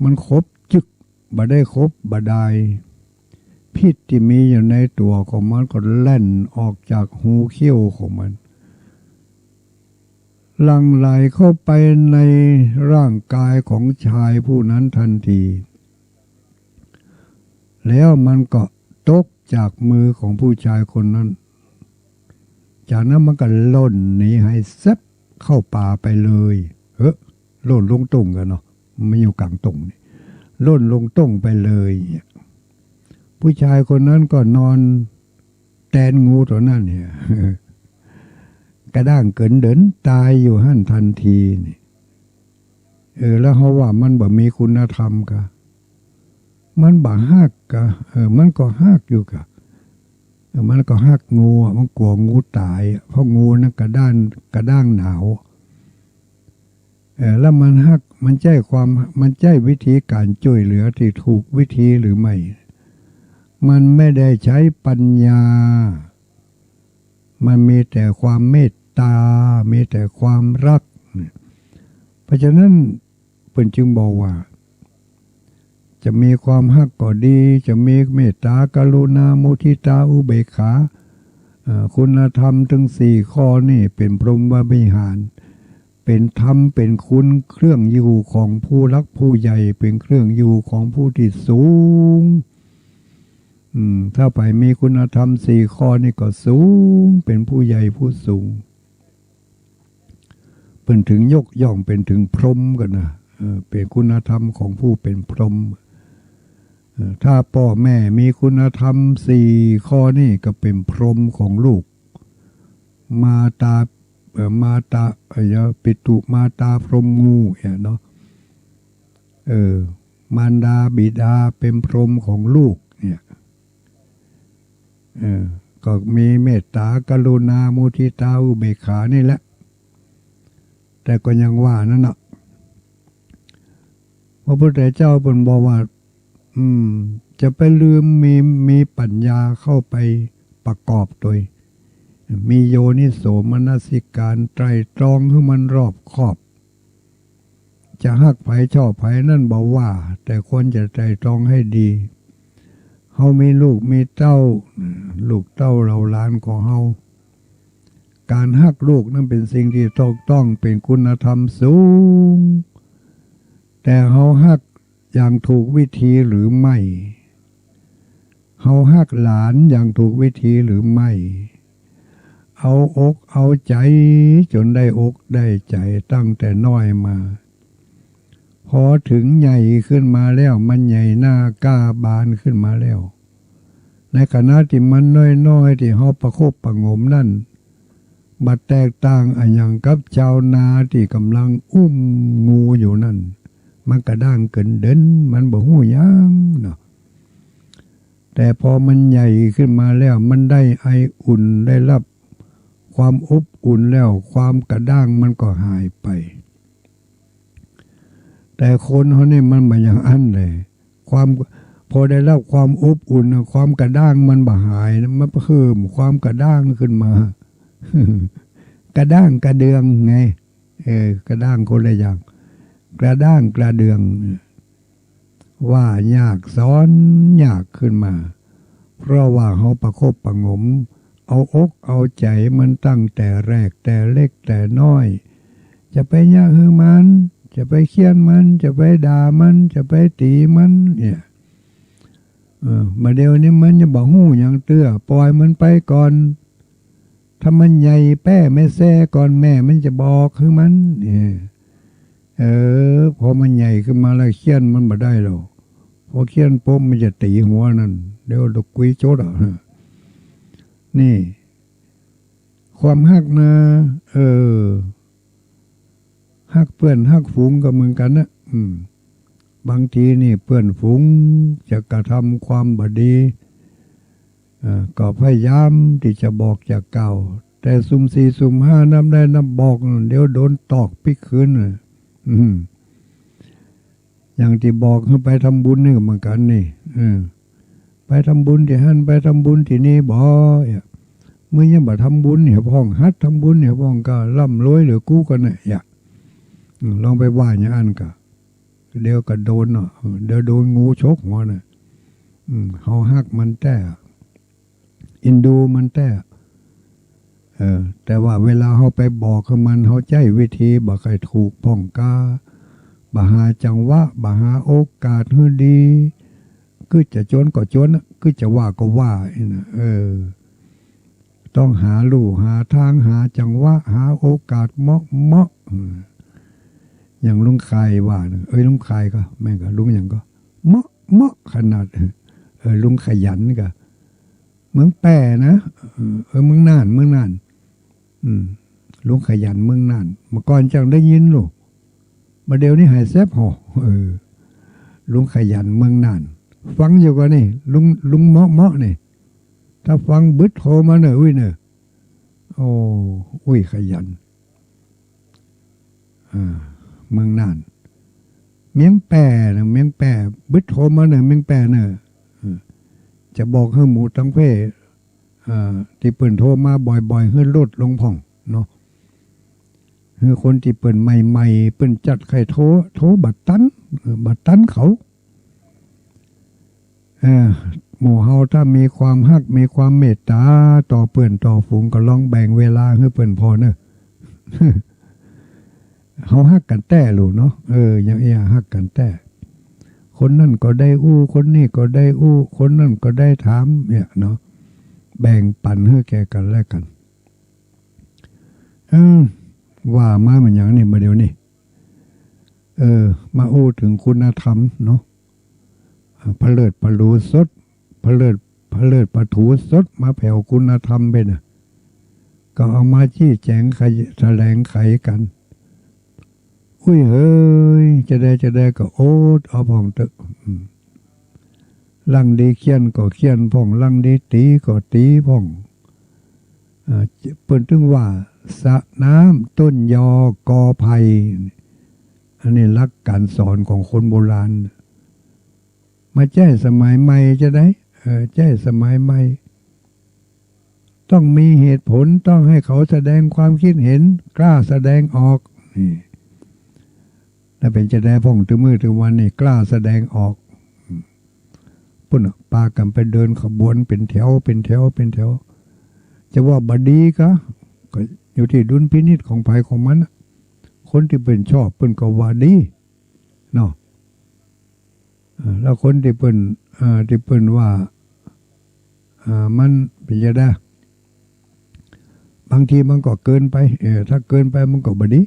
มันขบจึ๊ก บ่ได้ขบบ่ดาย พิษตี้มีอยู่ในตั๋วของมันก็แล่นออกจากฮูเขี้ยวของมัน หลั่งไหลเข้าไปในร่างกายของชายผู้นั้นทันที แล้วมันก็ตกจากมือของผู้ชายคนนั้น จากนั้นมันก็ล่นหนีหายแซบเข้าป่าไปเลย เฮ้อ ล่นลงต้งกั๋นเนาะ มันอยู่ก๋างต้งนี่ ล่นลงต้งไปเลยเนี่ย ผู้ชายคนนั้นก็นอนแตนงูตั๋วนั้นเนี่ย กระด้างเกินเดินต๋ายอยู่หั้นทันทีนี่ เออ แล้วเฮาว่ามันบ่มีคุณธรรมกา มันบ่ฮักกา เออ มันก็ฮักอยู่กา เออ มันก็ฮักงูอะ มันกั๋วงูต๋ายอะ เพราะงูนั้นกระด้าง กระด้างหนาว เออ แล้วมันฮัก มันใจ๊ความ มันใจ๊วิธีก๋านจ้วยเหลือตี้ถูกวิธีหรือไม่ มันไม่ได้ใจ๊ปัญญา มันมีแต่ความเมตต๋า มีแต่ความฮักเนี่ย เพราะฉะนั้นเปิ้นจึงบอกว่า จะมีความฮักก็ดี จะมีเมตต๋า กรุณา มุทิตา อุเบกขา เอ่อ คุณธรรมตึงสี่ข้อนี่เป๋นพรหมวิหาร เป๋นธรรม เป๋นคุณเครื่องอยู่ของผู้หลักผู้ใหญ่ เป๋นเครื่องอยู่ของผู้ตี้สูง อืม ถ้าใผมีคุณธรรมสี่ข้อนี่ก็สูง เป๋นผู้ใหญ่ผู้สูง เปิ้นถึงยกย่องเป๋นถึงพรหมกั๋นนะ เออ เป๋นคุณธรรมของผู้เป๋นพรหม เออ ถ้าป้อแม่มีคุณธรรมสี่ข้อนี่ก็เป๋นพรหมของลูก มาตา เอ่อ มาตา เอ่อ ปิตุมาตาพรหมงูเนี่ยเนาะ เออ มารดาบิดาเป๋นพรหมของลูกเนี่ย เออ ก็มีเมตต๋า กรุณา มุทิตา อุเบกขานี่แหละ แต่ก็ยังว่านั้นน่ะ พระพุทธเจ้าเปิ้นบอกว่า อืม จะไปลืม มี มีปัญญาเข้าไปประกอบตวย มีโยนิโสมนสิการ ไตร่ตรองหื้อมันรอบคอบ จะฮักใผชอบใผนั้นบ่ว่า แต่ควรจะไตร่ตรองให้ดี เฮามีลูกมีเต้า ลูกเต้าเหล่าหลานของเฮา ก๋านฮักลูกนั้นเป๋นสิ่งตี้ถูกต้อง เป๋นคุณธรรมสูง แต่เฮาฮักอย่างถูกวิธีหรือไม่ เฮาฮักหลานอย่างถูกวิธีหรือไม่ เอาอกเอาใจ๋จ๋นได้อกได้ใจ๋ตั้งแต่น้อยมา พอเถิงใหญ่ขึ้นมาแล้ว มันใหญ่หน้ากล้าบานขึ้นมาแล้ว ในขณะตี้มันน้อยๆ ตี้เฮาประคบประหงมนั้น บ่แตกต่างอะหยังกับชาวนาตี้ก่ำลังอุ้มงูอยู่นั้น มันกระด้างเกินเดิน มันบ่ฮู้หยังเนาะ แต่พอมันใหญ่ขึ้นมาแล้ว มันได้ไออุ่น ได้ฮับความอบอุ่นแล้ว ความกระด้างมันก็หายไป แต่คนเฮานี่มันบ่อย่างอั้นแหละ ความ พอได้ฮับความอบอุ่นน่ะ ความกระด้างมันบ่หายนะ มันเพิ่มความกระด้างขึ้นมา กระด้างกระเดืองไง เออ กระด้างคนละอย่าง กระด้างกระเดือง ว่ายากสอนยากขึ้นมา เพราะว่าเฮาประคบประหงม เอาอกเอาใจ๋มันตั้งแต่แรกแต่เล็กแต่น้อย จะไปเยียะหื้อมัน จะไปเฆี่ยนมัน จะไปด่ามัน จะไปตี๋มันเนี่ย เออ บ่าเดี่ยวนี้มันยังบ่ฮู้หยังเตื้อ ป่อยมันไปก่อน ถ้ามันใหญ่แป๊แม่แซ่ก่อน แม่มันจะบอกหื้อมัน เออ เออ พอมันใหญ่ขึ้นมาแล้วเฆี่ยนมันบ่ได้แล้ว พอเฆี่ยนปุ๊บมันจะตี๋หัวนั่น เดี๋ยวตะกุยจดอะ นี่ ความฮักนะ เออ ฮักเปื้อนฮักฝูงก็เหมือนกั๋นนะ อืม บางทีนี่เปื้อนฝูงจะกระทำความบ่ดี เอ่อ ก็พยายามตี้จะบอกจะกล่าว แต่ซุ่มสี่ซุ่มห้านับได้นับบอก เดี๋ยวโดนตอกปิ๊กคืนน่ะ อืม อย่างตี้บอกหื้อไปทำบุญนี่ก็เหมือนกั๋นนี่ เออ ไปทำบุญตี้หั้น ไปทำบุญตี้นี่บ่ เอ๊ะ มึงยังบ่ทำบุญเหียพ่อง หัดทำบุญเหียพ่องก็ร่ำรวยเหลือกูก่อนน่ะ เอ๊ะ อืม ลองไปว่าอย่างอั้นก็ เดี๋ยวก็โดนเนาะ เดี๋ยวโดนงูฉกหัวน่ะ อืม เฮาฮักมันแต๊ เอ็นดูมันแต๊ เออ แต่ว่าเวลาเฮาไปบอกหื้อมัน เฮาใจ๊วิธีบ่ใค่ถูกพ่องกา บ่หาจังหวะ บ่หาโอกาสหื้อดี กึ๊ดจะจ๋วนก็จ๋วนน่ะ กึ๊ดจะว่าก็ว่าอี้นะ เออ ต้องหาลู่หาตาง หาจังหวะ หาโอกาสเหมาะเหมาะ อืม อย่างลุงคายว่านะ เอ้ย ลุงคายก็ แม่นก่อ ลุงหยังก่อ เหมาะเหมาะขนาด เออ ลุงขยันก่อ เมืองแป้นะ เออ เออ เมืองน่าน เมืองน่าน อืม ลุงขยันเมืองน่าน เมื่อก่อนจั้งได้ยินลูก บ่าเดี่ยวนี้หายแซบหอ เออ ลุงขยันเมืองน่าน ฟังอยู่ก่อนี่ ลุง ลุงเหมาะเหมาะนี่ ถ้าฟังบึดโทรมาเน่อ อุ้ยเน่อ โอ้ อุ้ยขยัน อ่า เมืองน่าน เมียงแป้นะ เมียงแป้ บึดโทรมาเน่อ เมียงแป้เน่อ เออ จะบอกหื้อหมู่ตังประเทศ อ่า ตี้เปิ้นโทรมาบ่อยๆ หื้อลดลงพ่องเนาะ หื้อคนตี้เปิ้นใหม่ๆ เปิ้นจัดใค่โทร โทรบ่ตัน เออ บ่ตันเขา เออ หมู่เฮาถ้ามีความฮัก มีความเมตต๋าต่อเปื้อนต่อฝูง ก็ลองแบ่งเวลาหื้อเปิ้นผ่อเน่อ เฮาฮักกั๋นแต๊ลูกเนาะ เออ อย่างเอี้ยฮักกั๋นแต๊ คนนั้นก็ได้อู้ คนนี้ก็ได้อู้ คนนั้นก็ได้ถาม เนี่ยเนาะ แบ่งปั๋นหื้อแก่กั๋นและกั๋น เออ ว่ามาเหมือนอย่างนี้ บ่าเดี่ยวนี้ เออ มาอู้เถิงคุณธรรมเนาะ อ่า ผะเลิดผะหลูสด ผะเลิด ผะเลิดผะถูสด มาแผวคุณธรรมไปน่ะ ก็เอามาจี้แจ๋งไข แถลงไขกั๋น อุ้ยเหย จะใดจะใดก็อดเอาพ่องเต๊อะ อืม ลังดีเฆี่ยนก็เฆี่ยนพ่อง ลังดีตี๋ก็ตี๋พ่อง อ่า เปิ้นตึงว่า สระน้ำต้นยอกอไผ่ อันนี้หลักก๋านสอนของคนโบราณ มาใจ๊สมัยใหม่จะใด เออ ใจ๊สมัยใหม่ ต้องมีเหตุผล ต้องหื้อเขาแสดงความคิดเห็น กล้าแสดงออก นี่ แล้วเป๋นจะใดพ่อง ตึงมื้อตึงวันนี่ กล้าแสดงออก ปุ้นน่ะ ปากั๋นไปเดินขบวนเป๋นแถว เป๋นแถว เป๋นแถว จะว่าบ่ดีก็ ก็อยู่ตี้ดุลพินิจของใผของมันน่ะ คนตี้เปิ้นชอบเปิ้นก็ว่าดี เนาะ เออ แล้วคนตี้เปิ้น เอ่อ ตี้เปิ้นว่า เอ่อ มันเป๋นจะใด บางทีมันก็เกินไป เออ ถ้าเกินไปมันก็บ่ดี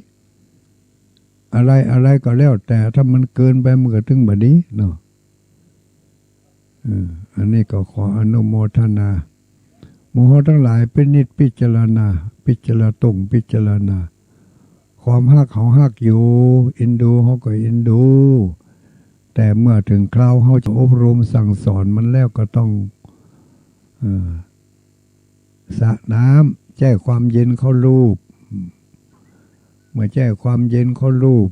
อะไร อะไรก็แล้วแต่ ถ้ามันเกินไปมันก็ตึงบ่ดีเนาะ เออ อันนี้ก็ขออนุโมทนา หมู่เฮาตังหลายพินิจพิจารณา พิจารณาตรงพิจารณา ความฮักเฮาฮักอยู่ เอ็นดูเฮาก็เอ็นดู แต่เมื่อเถิงคราวเฮาจะอบรมสั่งสอนมันแล้วก็ต้อง เอ่อ สระน้ำ ใจ๊ความเย็นเข้าลูบ เมื่อใจ๊ความเย็นเข้าลูบ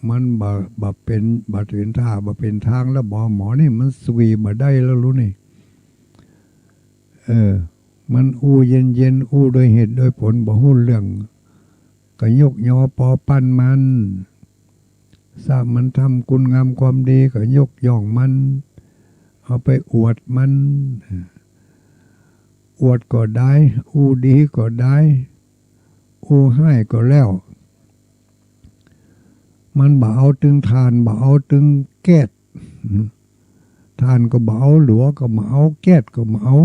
มันบ่ บ่เป๋น บ่เป๋นท่า บ่เป๋นตางแล้ว บ่ หมอนี่มันสุยบ่ได้แล้วลูกนี่ เออ มันอู้เย็นๆ อู้โดยเหตุโดยผล บ่ฮู้เรื่อง ก็ยกยอปอปั้นมัน ถ้ามันทำคุณงามความดีก็ยกย่องมัน เอาไปอวดมัน อวดก็ได้ อู้ดีก็ได้ อู้ฮ้ายก็แล้ว มันบ่เอาตึงถ่าน บ่เอาตึงแก๊ส ถ่านก็บ่เอา หลัวก็บ่เอา แก๊สก็บ่เอา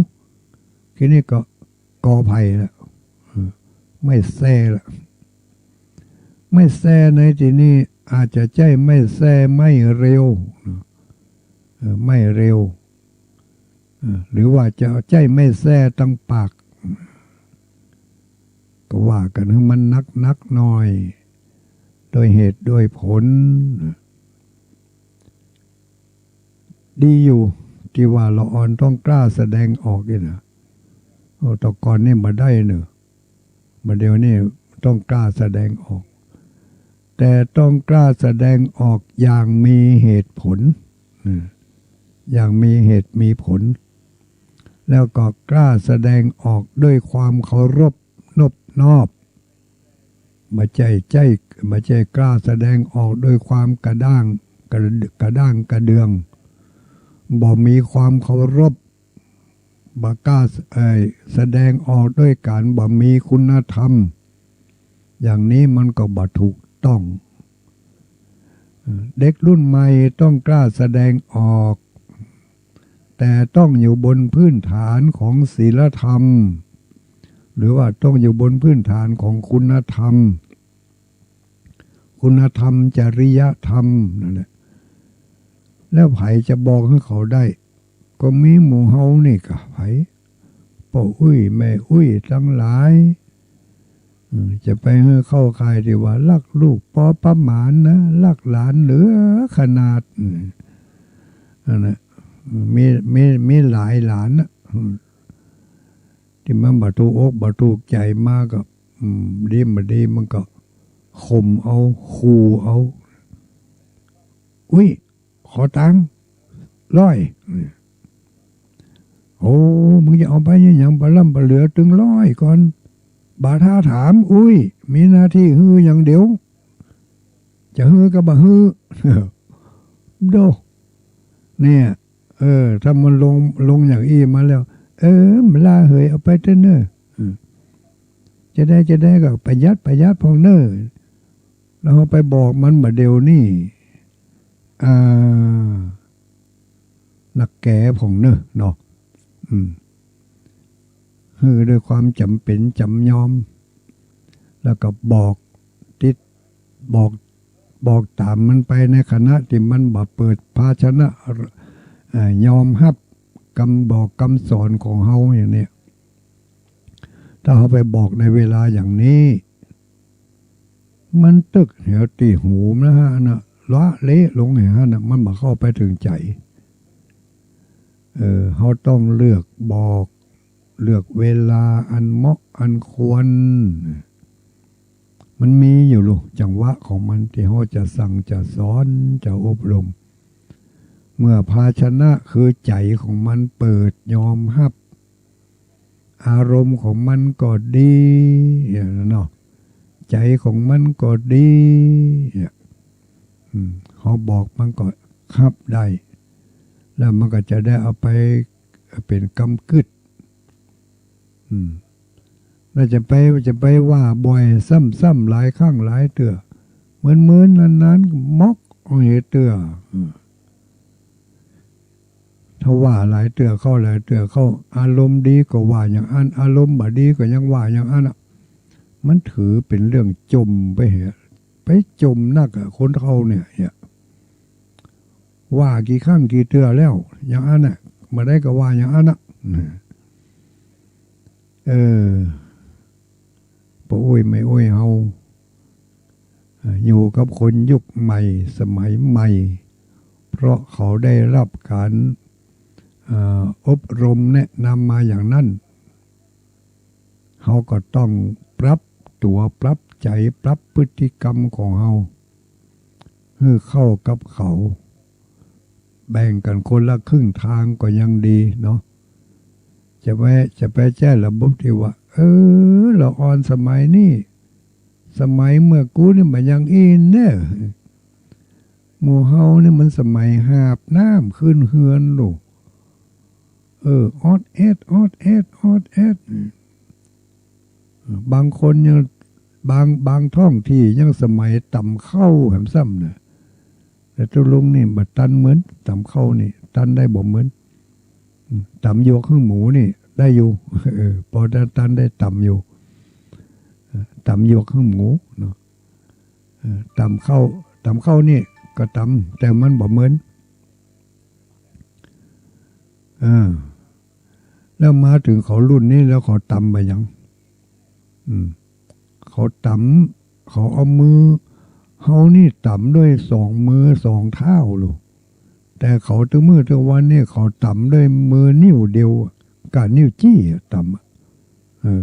ทีนี้ก็กอไผ่ละ เออ ไม้แส้ละ ไม้แส้ในตี้นี้อาจจะใจ้ไม้แส้ไม้เรียว เออ ไม้เรียว เออ หรือว่าจะใจ้ไม้แส้ตังปาก ก็ว่ากั๋นหื้อมันนักๆ หน่อย โดยเหตุโดยผล ดีอยู่ ตี้ว่าละอ่อนต้องกล้าแสดงออกนี่นะ โอ้ แต่ก่อนนี่บ่ได้เน่อ บ่าเดี่ยวนี้ต้องกล้าแสดงออก แต่ต้องกล้าแสดงออกอย่างมีเหตุผล อืม อย่างมีเหตุมีผล แล้วก็กล้าแสดงออกด้วยความเคารพนบนอบ บ่ใจ้ ใจ้ บ่ใจ้กล้าแสดงออกด้วยความกระด้าง กระ กระด้างกระเดือง บ่มีความเคารพ บ่กล้า เอ่อ แสดงออกด้วยการบ่มีคุณธรรม อย่างนี้มันก็บ่ถูกต้อง เด็กรุ่นใหม่ต้องกล้าแสดงออก แต่ต้องอยู่บนพื้นฐานของศีลธรรม หรือว่าต้องอยู่บนพื้นฐานของคุณธรรม คุณธรรมจริยธรรมนั่นแหละ แล้วใผจะบอกหื้อเขาได้ ก็มีหมู่เฮานี่กะ ใผ ป้ออุ๊ยแม่อุ๊ยตังหลาย อืม จะไปหื้อเข้าข่ายตี้ว่าฮักลูกปอประมาณนะ ฮักหลานเหลือขนาด อืม นั่นแหละ มี มี มีหลายหลานนะ อืม ตี้มันบ่ถูกอกบ่ถูกใจ๋มาก็ อืม ดีบ่ดีมันก็ข่มเอา ขู่เอา อุ๊ย ขอตังค์ร้อย โอ้ มึงจะเอาไปหยัง บ่ล้ำบ่เหลือตึงร้อยก่อน บ่ถ้าถาม อุ๊ย มีหน้าตี้หื้ออย่างเดียว จะหื้อก็บ่หื้อ โด เนี่ย เออ ถ้ามันลง ลงอย่างอี้มาแล้ว เออ บ่ลาเหย เอาไปเต๊อะเน่อ อืม จะได้ จะได้ก็ประหยัด ประหยัดพ่องเน่อ แล้วเฮาไปบอกมันบ่าเดี่ยวนี้ อ่า นักแก๋พ่องเน่อเนาะ อืม หื้อด้วยความจ๋ำเป๋นจ๋ำยอม แล้วก็บอกติด บอก บอกต๋ามมันไปในขณะตี้มันบ่เปิดภาชนะ เอ่อ ยอมฮับกำบอกกำสอนของเฮาอย่างเนี้ย ถ้าเฮาไปบอกในเวลาอย่างนี้ มันตึกแหวตี้หูมันนะฮะนะ ละเละลงแหวนะ มันบ่เข้าไปเถิงใจ๋ เออ เฮาต้องเลือกบอก เลือกเวลาอันเหมาะอันควร มันมีอยู่ลูก จังหวะของมันตี้เฮาจะสั่ง จะสอน จะอบรม เมื่อภาชนะคือใจ๋ของมันเปิดยอมฮับ อารมณ์ของมันก็ดี เนี่ยเนาะ ใจ๋ของมันก็ดี เนี่ย อืม เฮาบอกมันก็ฮับได้ แล้วมันก็จะได้เอาไปเป๋นกำกึ๊ด อืม แล้วจะไป จะไปว่าบ่อยซ้ำๆ หลายครั้งหลายเตื้อ เหมือนๆ นานๆ ก็ม็อกเอาเหยเตื้อ อืม ถ้าว่าหลายเตื้อเข้า หลายเตื้อเข้า อารมณ์ดีก็ว่าอย่างอั้น อารมณ์บ่ดีก็ยังว่าอย่างอั้นอะ มันถือเป๋นเรื่องจ่มไปเหย ไปจ่มนักอะ คนเฮาเนี่ย เนี่ย ว่ากี่ครั้งกี่เตื้อแล้ว อย่างอั้นน่ะ บ่ได้ก็ว่าอย่างอั้นน่ะ เออ ป้ออุ๊ยแม่อุ๊ยเฮา เอ่อ อยู่กับคนยุคใหม่สมัยใหม่ เพราะเขาได้ฮับก๋าน เอ่อ อบรมแนะนำมาอย่างนั้น เฮาก็ต้องปรับตั๋ว ปรับใจ๋ ปรับพฤติกรรมของเฮา หื้อเข้ากับเขา แบ่งกั๋นคนละครึ่งตางก็ยังดีเนาะ จะไป จะไปใจ๊ระบบตี้ว่า เออ ละอ่อนสมัยนี้ สมัยเมื่อกูนี่บ่อย่างอี้เน่อ หมู่เฮานี่มันสมัยหาบน้ำขึ้นเฮือนลูก เออ ออดแอด ออดแอด ออดแอด บางคนยัง บาง บางท้องตี้ยังสมัยต๋ำข้าวแหมซ้ำเน่อ แต่ตุ๊ลุงนี่บ่ตันเหมือน ต๋ำข้าวนี่ ตันได้บ่เหมือน อืม ต๋ำหยวกหื้อหมูนี่ได้อยู่ เออ ปอตัน ตันได้ต๋ำอยู่ เออ ต๋ำหยวกหื้อหมูเนาะ เออ ต๋ำข้าว ต๋ำข้าวนี่ก็ต๋ำ แต่มันบ่เหมือน เออ แล้วมาเถิงเขารุ่นนี้แล้วเขาต๋ำบ่าหยัง อืม เขาต๋ำ เขาเอามือ เฮานี่ต๋ำด้วยสองมือสองเท้าลูก แต่เขาตึงมื้อตึงวันนี่เขาต๋ำด้วยมือนิ้วเดียว กับนิ้วจี้อะ ต๋ำอะ เออ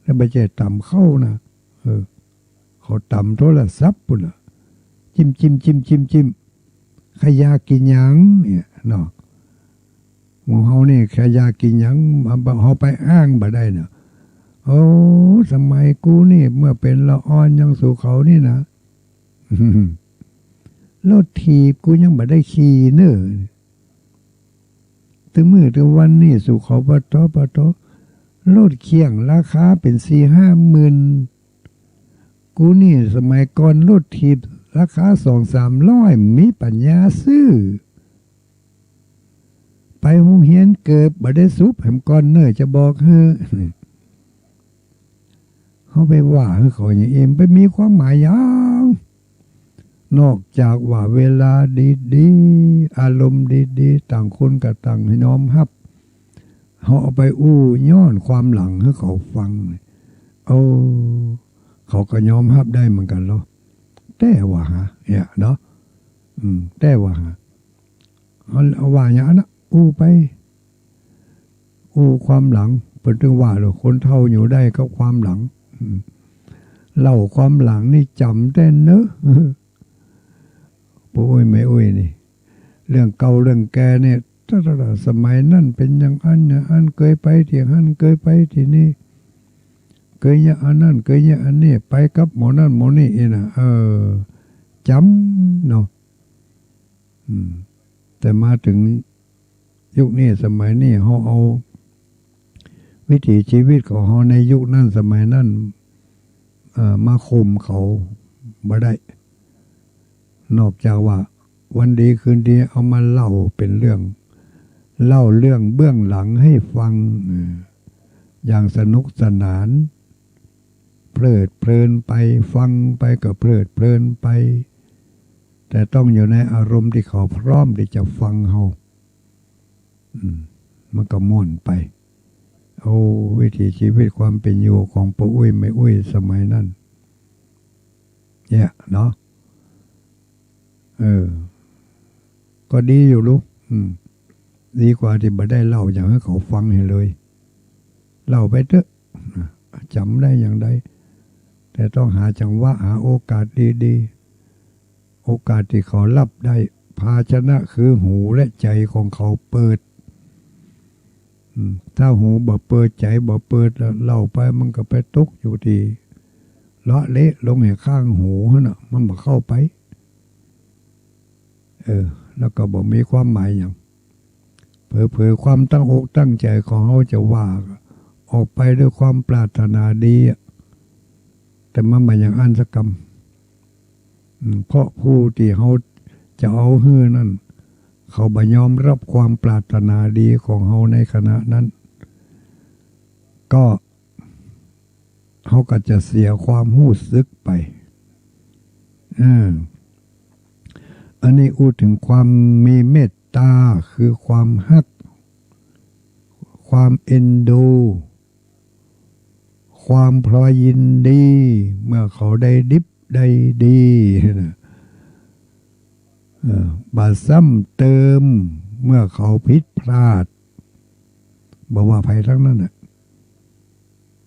แล้วบ่ใจ้ต๋ำข้าวนะ เออ เขาต๋ำโทรศัพท์ปู้นล่ะ จิ้ม จิ้ม ใค่อยากกิ๋นหยังเนี่ยเนาะ หมู่เฮานี่ใค่อยากกิ๋นหยัง เฮาไปอ้างบ่ได้เนาะ โอ้ สมัยกูนี่เมื่อเป๋นละอ่อนยังสู่เขานี่นะ รถถีบกูยังบ่ได้ขี่เน่อ มื้อเตียววันนี้ สุขอปะตอปะตอ รถเคี่ยงราคาเป๋นสี่ห้าหมื่น กูนี่สมัยก่อนรถถีบราคาสองสามร้อย มีปัญญาซื้อ ไปโฮงเฮียนเกือบบ่ได้สุบแหมก่อนเน่อ จะบอกหื้อ เฮาไปว่าหื้อเขาอย่างอี้ ไปมีความหมายหยัง นอกจากว่าเวลาดีๆ อารมณ์ดีๆ ต่างคนก็ต่างยอมฮับ เฮาเอาไปอู้ย้อนความหลังหื้อเขาฟัง โอ้ เขาก็ยอมฮับได้เหมือนกั๋นลอ แต่ว่าหา เนี่ยเนาะ อืม แต่ว่าหา เฮาว่าอย่างอั้นนะ อู้ไป อู้ความหลัง เปิ้นตึงว่าเนาะ คนเฒ่าอยู่ได้กับความหลัง อืม เล่าความหลังนี่จ๋ำแต๊เนาะ ป้ออุ๊ยแม่อุ๊ยนี่ เรื่องเก่าเรื่องแก่เนี่ย สมัยนั้นเป๋นอย่างอั้นอย่างอั้น เกยไปตี้หั้น เกยไปตี้นี่ เกยเยียะอันนั้น เกยเยียะอันนี้ ไปกับหมอนั่นหมอนี่อี้นะ เออ จ๋ำเนาะ อืม แต่มาเถิงยุคนี้สมัยนี้ เฮาเอาวิถีชีวิตของเฮาในยุคนั้นสมัยนั้น เอ่อ มาข่มเขาบ่ได้ นอกจากว่าวันดีคืนดีเอามาเล่าเป๋นเรื่อง เล่าเรื่องเบื้องหลังให้ฟัง เออ อย่างสนุกสนาน เพลิดเพลินไป ฟังไปก็เพลิดเพลินไป แต่ต้องอยู่ในอารมณ์ตี้เขาพร้อมตี้จะฟังเฮา อืม มันก็ม่วนไป โอ้ วิถีชีวิตความเป๋นอยู่ของป้ออุ๊ยแม่อุ๊ยสมัยนั้น เนี่ยเนาะ เออ ก็ดีอยู่ลูก อืม ดีกว่าตี้บ่ได้เล่าอย่างหื้อเขาฟังหื้อเลย เล่าไปเต๊อะ จ๋ำได้อย่างใด แต่ต้องหาจังหวะ หาโอกาสดีๆ โอกาสตี้เขาฮับได้ ภาชนะคือหูและใจ๋ของเขาเปิด อืม ถ้าหูบ่เปิด ใจ๋บ่เปิด แล้วเล่าไปมันก็ไปตกอยู่ตี้เลาะเละลงหื้อข้างหูหั้นน่ะ มันบ่เข้าไป เออ แล้วก็บ่มีความหมายหยัง เผลอๆ ความตั้งอกตั้งใจ๋ของเฮาจะว่าออกไปด้วยความปรารถนาดีอะ แต่มันบ่อย่างอั้นสักกำ อืม เพราะผู้ตี้เฮาจะเอาหื้อนั้น เขาบ่ยอมฮับความปรารถนาดีของเฮาในขณะนั้น ก็ เฮาก็จะเสียความฮู้สึกไป เออ อันนี้อู้เถิงความมีเมตตา คือความฮัก ความเอ็นดู ความพลอยยินดี เมื่อเขาได้ดิบได้ดีนะ เออ บ่ซ้ำเติม เมื่อเขาผิดพลาด บ่ว่าใผตังนั้นน่ะ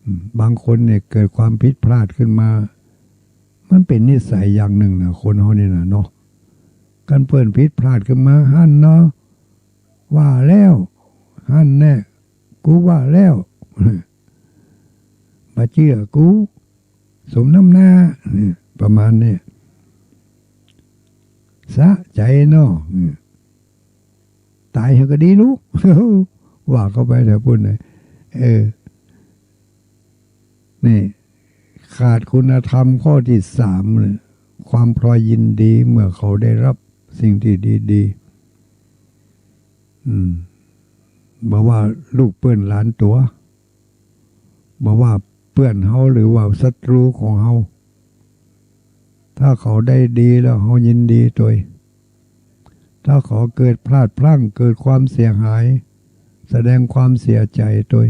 อืม บางคนเนี่ยเกิดความผิดพลาดขึ้นมา มันเป๋นนิสัยอย่างนึ่งนะ คนเฮานี่นะเนาะ คันเปิ้นผิดพลาดขึ้นมา หั้นเนาะ ว่าแล้ว หั้นแน่ กูว่าแล้ว บ่เจื้อกู สมน้ำหน้า เนี่ย ประมาณเนี่ย สะใจ๋เนาะ เนี่ย ต๋ายเหียก็ดีลูก ว่าเข้าไปแถวปุ้นนะ เออ นี่ ขาดคุณธรรมข้อตี้สามเนี่ย ความพลอยยินดีเมื่อเขาได้ฮับสิ่งตี้ดีๆ อืม บ่ว่าลูกเปื้อนหลานตั๋ว บ่ว่าเปื้อนเฮาหรือว่าศัตรูของเฮา ถ้าเขาได้ดีแล้วเฮายินดีตวย ถ้าเขาเกิดพลาดพลั้ง เกิดความเสียหาย แสดงความเสียใจ๋ตวย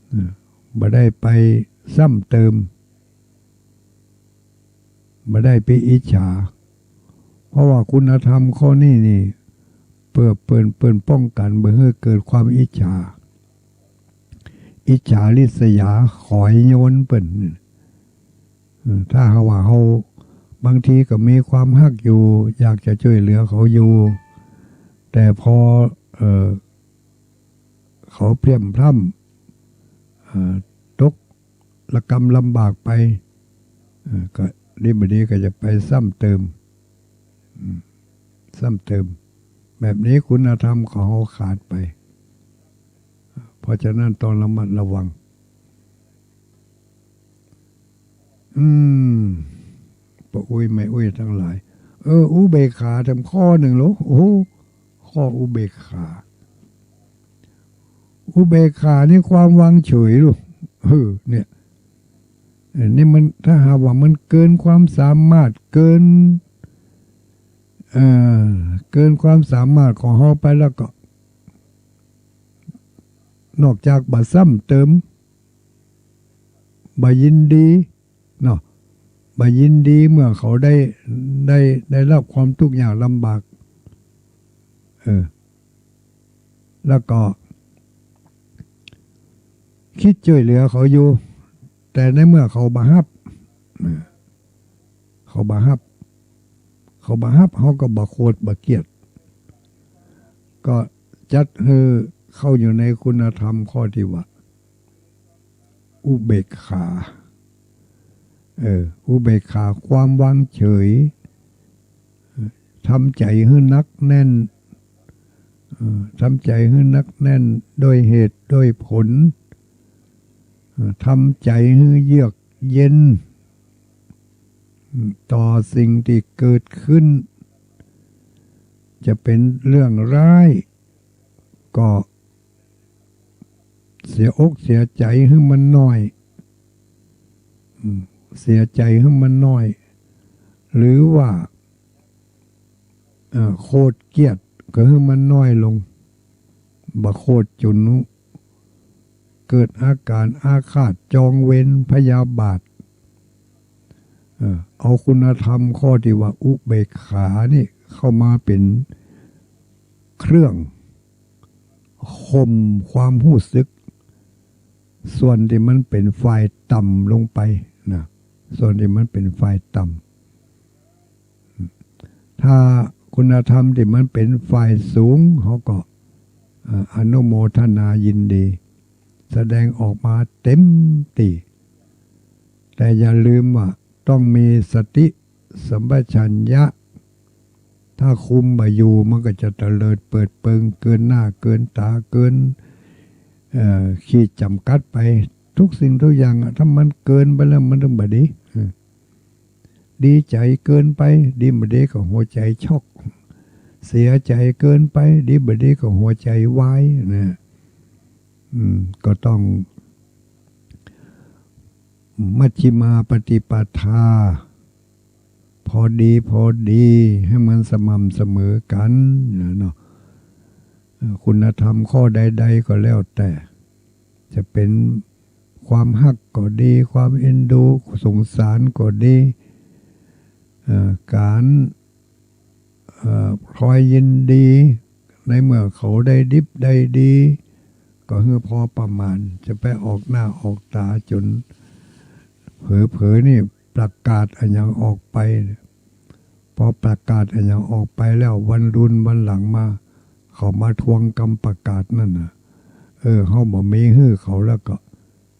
เออ บ่ได้ไปซ้ำเติม บ่ได้ไปอิจฉา เพราะว่าคุณธรรมข้อนี้นี่ เปิ้น เปิ้น เปิ้นป้องกั๋นบ่หื้อเกิดความอิจฉา อิจฉาริษยา ขอยโยนเปิ้น เออ ถ้าหากว่าเฮา บางทีก็มีความฮักอยู่ อยากจะจ้วยเหลือเขาอยู่ แต่พอ เอ่อ เขาเพลียมพล้ำ เอ่อ ตกระกำลำบากไป เอ่อ ก็ดีบ่ดีก็จะไปซ้ำเติม อืม ซ้ำเติม แบบนี้คุณธรรมของเฮาขาดไป เพราะฉะนั้นต้องระมัดระวัง อืม ป้ออุ๊ยแม่อุ๊ยตังหลาย เออ อุเบกขาแถมข้อนึ่งลูก โอ้ ข้ออุเบกขา อุเบกขานี่ความวางเฉยลูก เออ เนี่ย เออ นี่มัน ถ้าหากว่ามันเกินความสามารถ เกิน เอ่อ เกินความสามารถของเฮาไปแล้วก็ นอกจากบ่ซ้ำเติม บ่ยินดี เนาะ บ่ยินดีเมื่อเขาได้ ได้ ได้รับความทุกข์ยากลำบาก เออ แล้วก็ คิดจ้วยเหลือเขาอยู่ แต่ในเมื่อเขาบ่ฮับ เออ เขาบ่ฮับ เขาบ่ฮับ เฮาก็บ่โขดบ่เกลียด ก็จัดหื้อเข้าอยู่ในคุณธรรมข้อตี้ว่า อุเบกขา เออ อุเบกขา ความวางเฉย ทำใจ๋หื้อหนักแน่น เออ ทำใจ๋หื้อหนักแน่น โดยเหตุโดยผล เออ ทำใจ๋หื้อเยือกเย็น ต่อสิ่งตี้เกิดขึ้น จะเป๋นเรื่องร้าย ก็เสียอกเสียใจ๋หื้อมันน้อย อืม เสียใจ๋หื้อมันน้อย หรือว่า เอ่อ โขดเกลียดก็หื้อมันน้อยลง บ่โขดจ๋นเกิดอาก๋านอาฆาต จองเวร พยาบาท เอ่อ เอาคุณธรรมข้อตี้ว่าอุเบกขานี่เข้ามาเป๋นเครื่องข่มความฮู้สึก ส่วนตี้มันเป๋นฝ่ายต่ำลงไปนะ ส่วนตี้มันเป๋นฝ่ายต่ำ ถ้าคุณธรรมตี้มันเป๋นฝ่ายสูง เฮาก็ เอ่อ อนุโมทนายินดี แสดงออกมาเต๋มตี้ แต่อย่าลืมว่าต้องมีสติสัมปชัญญะ ถ้าคุมบ่อยู่ มันก็จะเตลิดเปิดเปิงเกินหน้าเกินต๋า เกิน เอ่อ ขีดจ๋ำกัดไป ทุกสิ่งทุกอย่างอะ ถ้ามันเกินไปแล้วมันต้องบ่ดี เออ ดีใจ๋เกินไป ดีบ่ดีก็หัวใจ๋ช็อก เสียใจ๋เกินไป ดีบ่ดีก็หัวใจ๋วายนะ อืม ก็ต้อง มัชฌิมาปฏิปทา พอดี พอดี หื้อมันสม่ำเสมอกั๋นนะเนาะ เอ่อ คุณธรรมข้อใดๆ ก็แล้วแต่ จะเป๋นความฮักก็ดี ความเอ็นดูสงสารก็ดี เอ่อ ก๋าน เอ่อ คอยยินดี ในเมื่อเขาได้ดิบได้ดี ก็หื้อพอประมาณ จะไปออกหน้าออกต๋าจ๋น เผลอๆ นี่ประกาศอะหยังออกไป พอประกาศอะหยังออกไปแล้ว วันรุนวันหลังมา เขามาทวงกำประกาศนั่นน่ะ เออ เฮาบ่มีหื้อเขาแล้วก็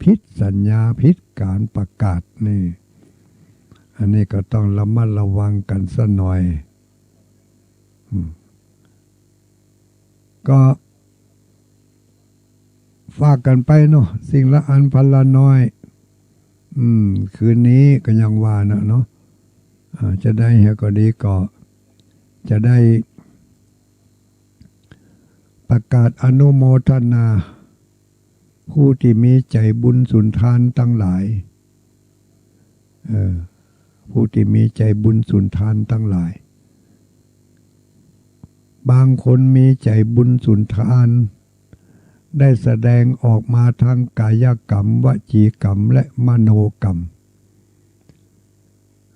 ผิดสัญญา ผิดก๋านประกาศนี่ อันนี้ก็ต้องระมัดระวังกั๋นสักหน่อย อืม ก็ฝากกั๋นไปเนาะ สิ่งละอันพันละน้อย อืม คืนนี้ก็ยังว่านะเนาะ อ่า จะได้เฮาก็ดีก็ จะได้ประกาศอนุโมทนา ผู้ตี้มีใจ๋บุญสุนทานตังหลาย เออ ผู้ตี้มีใจ๋บุญสุนทานตังหลาย บางคนมีใจ๋บุญสุนทาน ได้แสดงออกมาทางกายกรรม วจีกรรม และมโนกรรม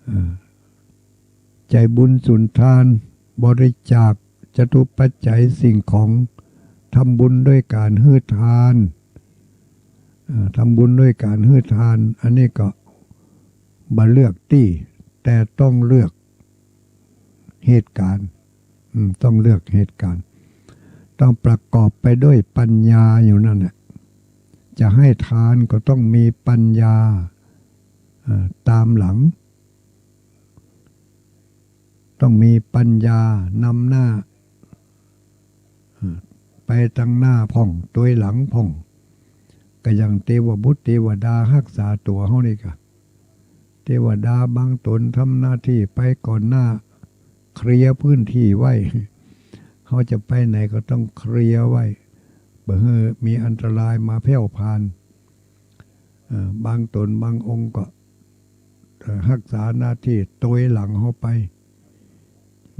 เออ ใจ๋บุญสุนทาน บริจาคจตุปัจจัยสิ่งของ ทำบุญด้วยก๋านหื้อทาน เอ่อ ทำบุญด้วยก๋านหื้อทาน อันนี้ก็บ่เลือกตี้ แต่ต้องเลือกเหตุก๋ารณ์ อืม ต้องเลือกเหตุก๋ารณ์ ต้องประกอบไปด้วยปัญญาอยู่นั่นแหละ จะให้ทานก็ต้องมีปัญญา เอ่อ ต๋ามหลัง ต้องมีปัญญานำหน้า ไปตังหน้าพ่อง ตวยหลังพ่อง ก็อย่างเตวบุตรเตวดาฮักษาตั๋วเฮานี่กะ เตวดาบางต๋นทำหน้าตี้ไปก่อนหน้า เคลียร์พื้นตี้ไว้ เฮาจะไปไหนก็ต้องเคลียร์ไว้ บ่หื้อมีอันตรายมาแพ่วผ่าน เอ่อ บางต๋นบางองค์ก็ เอ่อ ฮักษาหน้าตี้ตวยหลังเฮาไป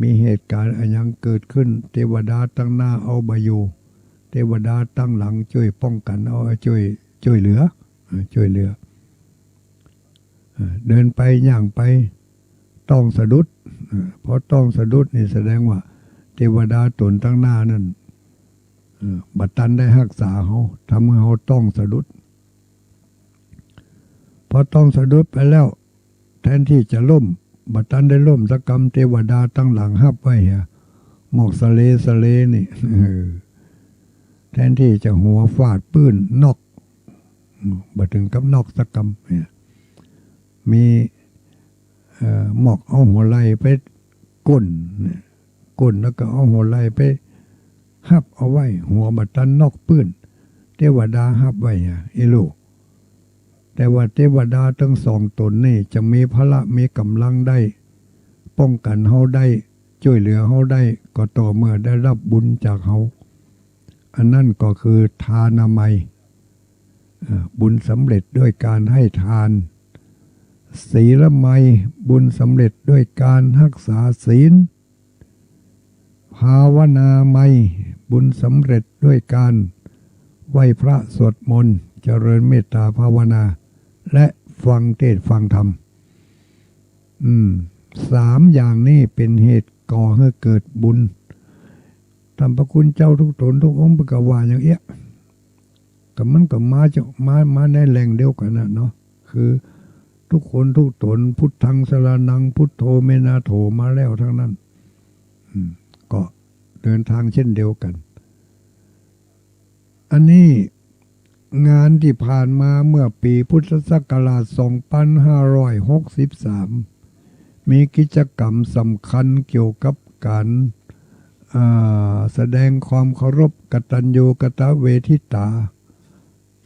มีเหตุก๋ารณ์อะหยังเกิดขึ้น เตวดาตังหน้าเอาบ่อยู่ เตวดาตังหลังจ้วยป้องกั๋นเอา จ้วย จ้วยเหลือ เอ่อ จ้วยเหลือ เอ่อ เดินไปย่างไป ต้องสะดุด เอ่อ พอต้องสะดุดนี่แสดงว่าเตวดาต๋นตังหน้านั้น เอ่อ บ่ตันได้ฮักษาเฮา ทำหื้อเฮาต้องสะดุด พอต้องสะดุดไปแล้ว แทนตี้จะล้ม บ่ตันได้ล้มสักกำ เตวดาตังหลังฮับไว้เหีย หมอกสะเลสะเลนี่ เออ แทนตี้จะหัวฟาดปื๊นน็อก บ่เถิงกับน็อกสักกำเนี่ย มี เอ่อ หมอกเอาหัวไหล่ไปก้นเนี่ย ก้นแล้วก็เอาหัวไหล่ไปฮับเอาไว้ หัวบ่ตันน็อกปื๊น เตวดาฮับไว้อะ อิลูก แต่ว่าเตวดาตึงสองต๋นนี่จะมีพละมีก๋ำลังได้ ป้องกั๋นเฮาได้ จ้วยเหลือเฮาได้ ก็ต่อเมื่อได้ฮับบุญจากเฮา อันนั้นก็คือทานามัย เอ่อ บุญสำเร็จด้วยการให้ทาน ศีลมัย บุญสำเร็จด้วยการฮักษาศีล ภาวนามัย บุญสำเร็จด้วยการไหว้พระสวดมนต์ เจริญเมตตาภาวนา และฟังเทศน์ฟังธรรม อืม สามอย่างนี้เป๋นเหตุก่อหื้อเกิดบุญ ต้านพระคุณเจ้าทุกต๋นทุกองค์เปิ้นก็ว่าอย่างเอี้ย ก็มันก็มาจาก มา มาในแหล่งเดียวกั๋นน่ะเนาะ คือทุกคนทุกต๋น พุทธังสรณัง พุทโธ เมนาโถ มาแล้วตังนั้น อืม ก็เดินตางเช่นเดียวกั๋น อันนี้งานตี้ผ่านมาเมื่อปี๋พุทธศักราชสองปันห้าร้อยหกสิบสาม มีกิจก๋รรมสำคัญเกี่ยวกับก๋าน อ่า แสดงความเคารพกตัญญูกตเวทิตา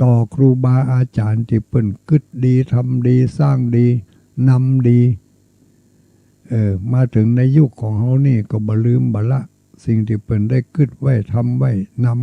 ต่อครูบาอาจ๋ารย์ตี้เปิ้นกึ๊ดดี ทำดี สร้างดี นำดี เออ มาเถิงในยุคของเฮานี่ก็บ่ลืมบ่ละสิ่งตี้เปิ้นได้กึ๊ดไว้ ทำไว้ นำ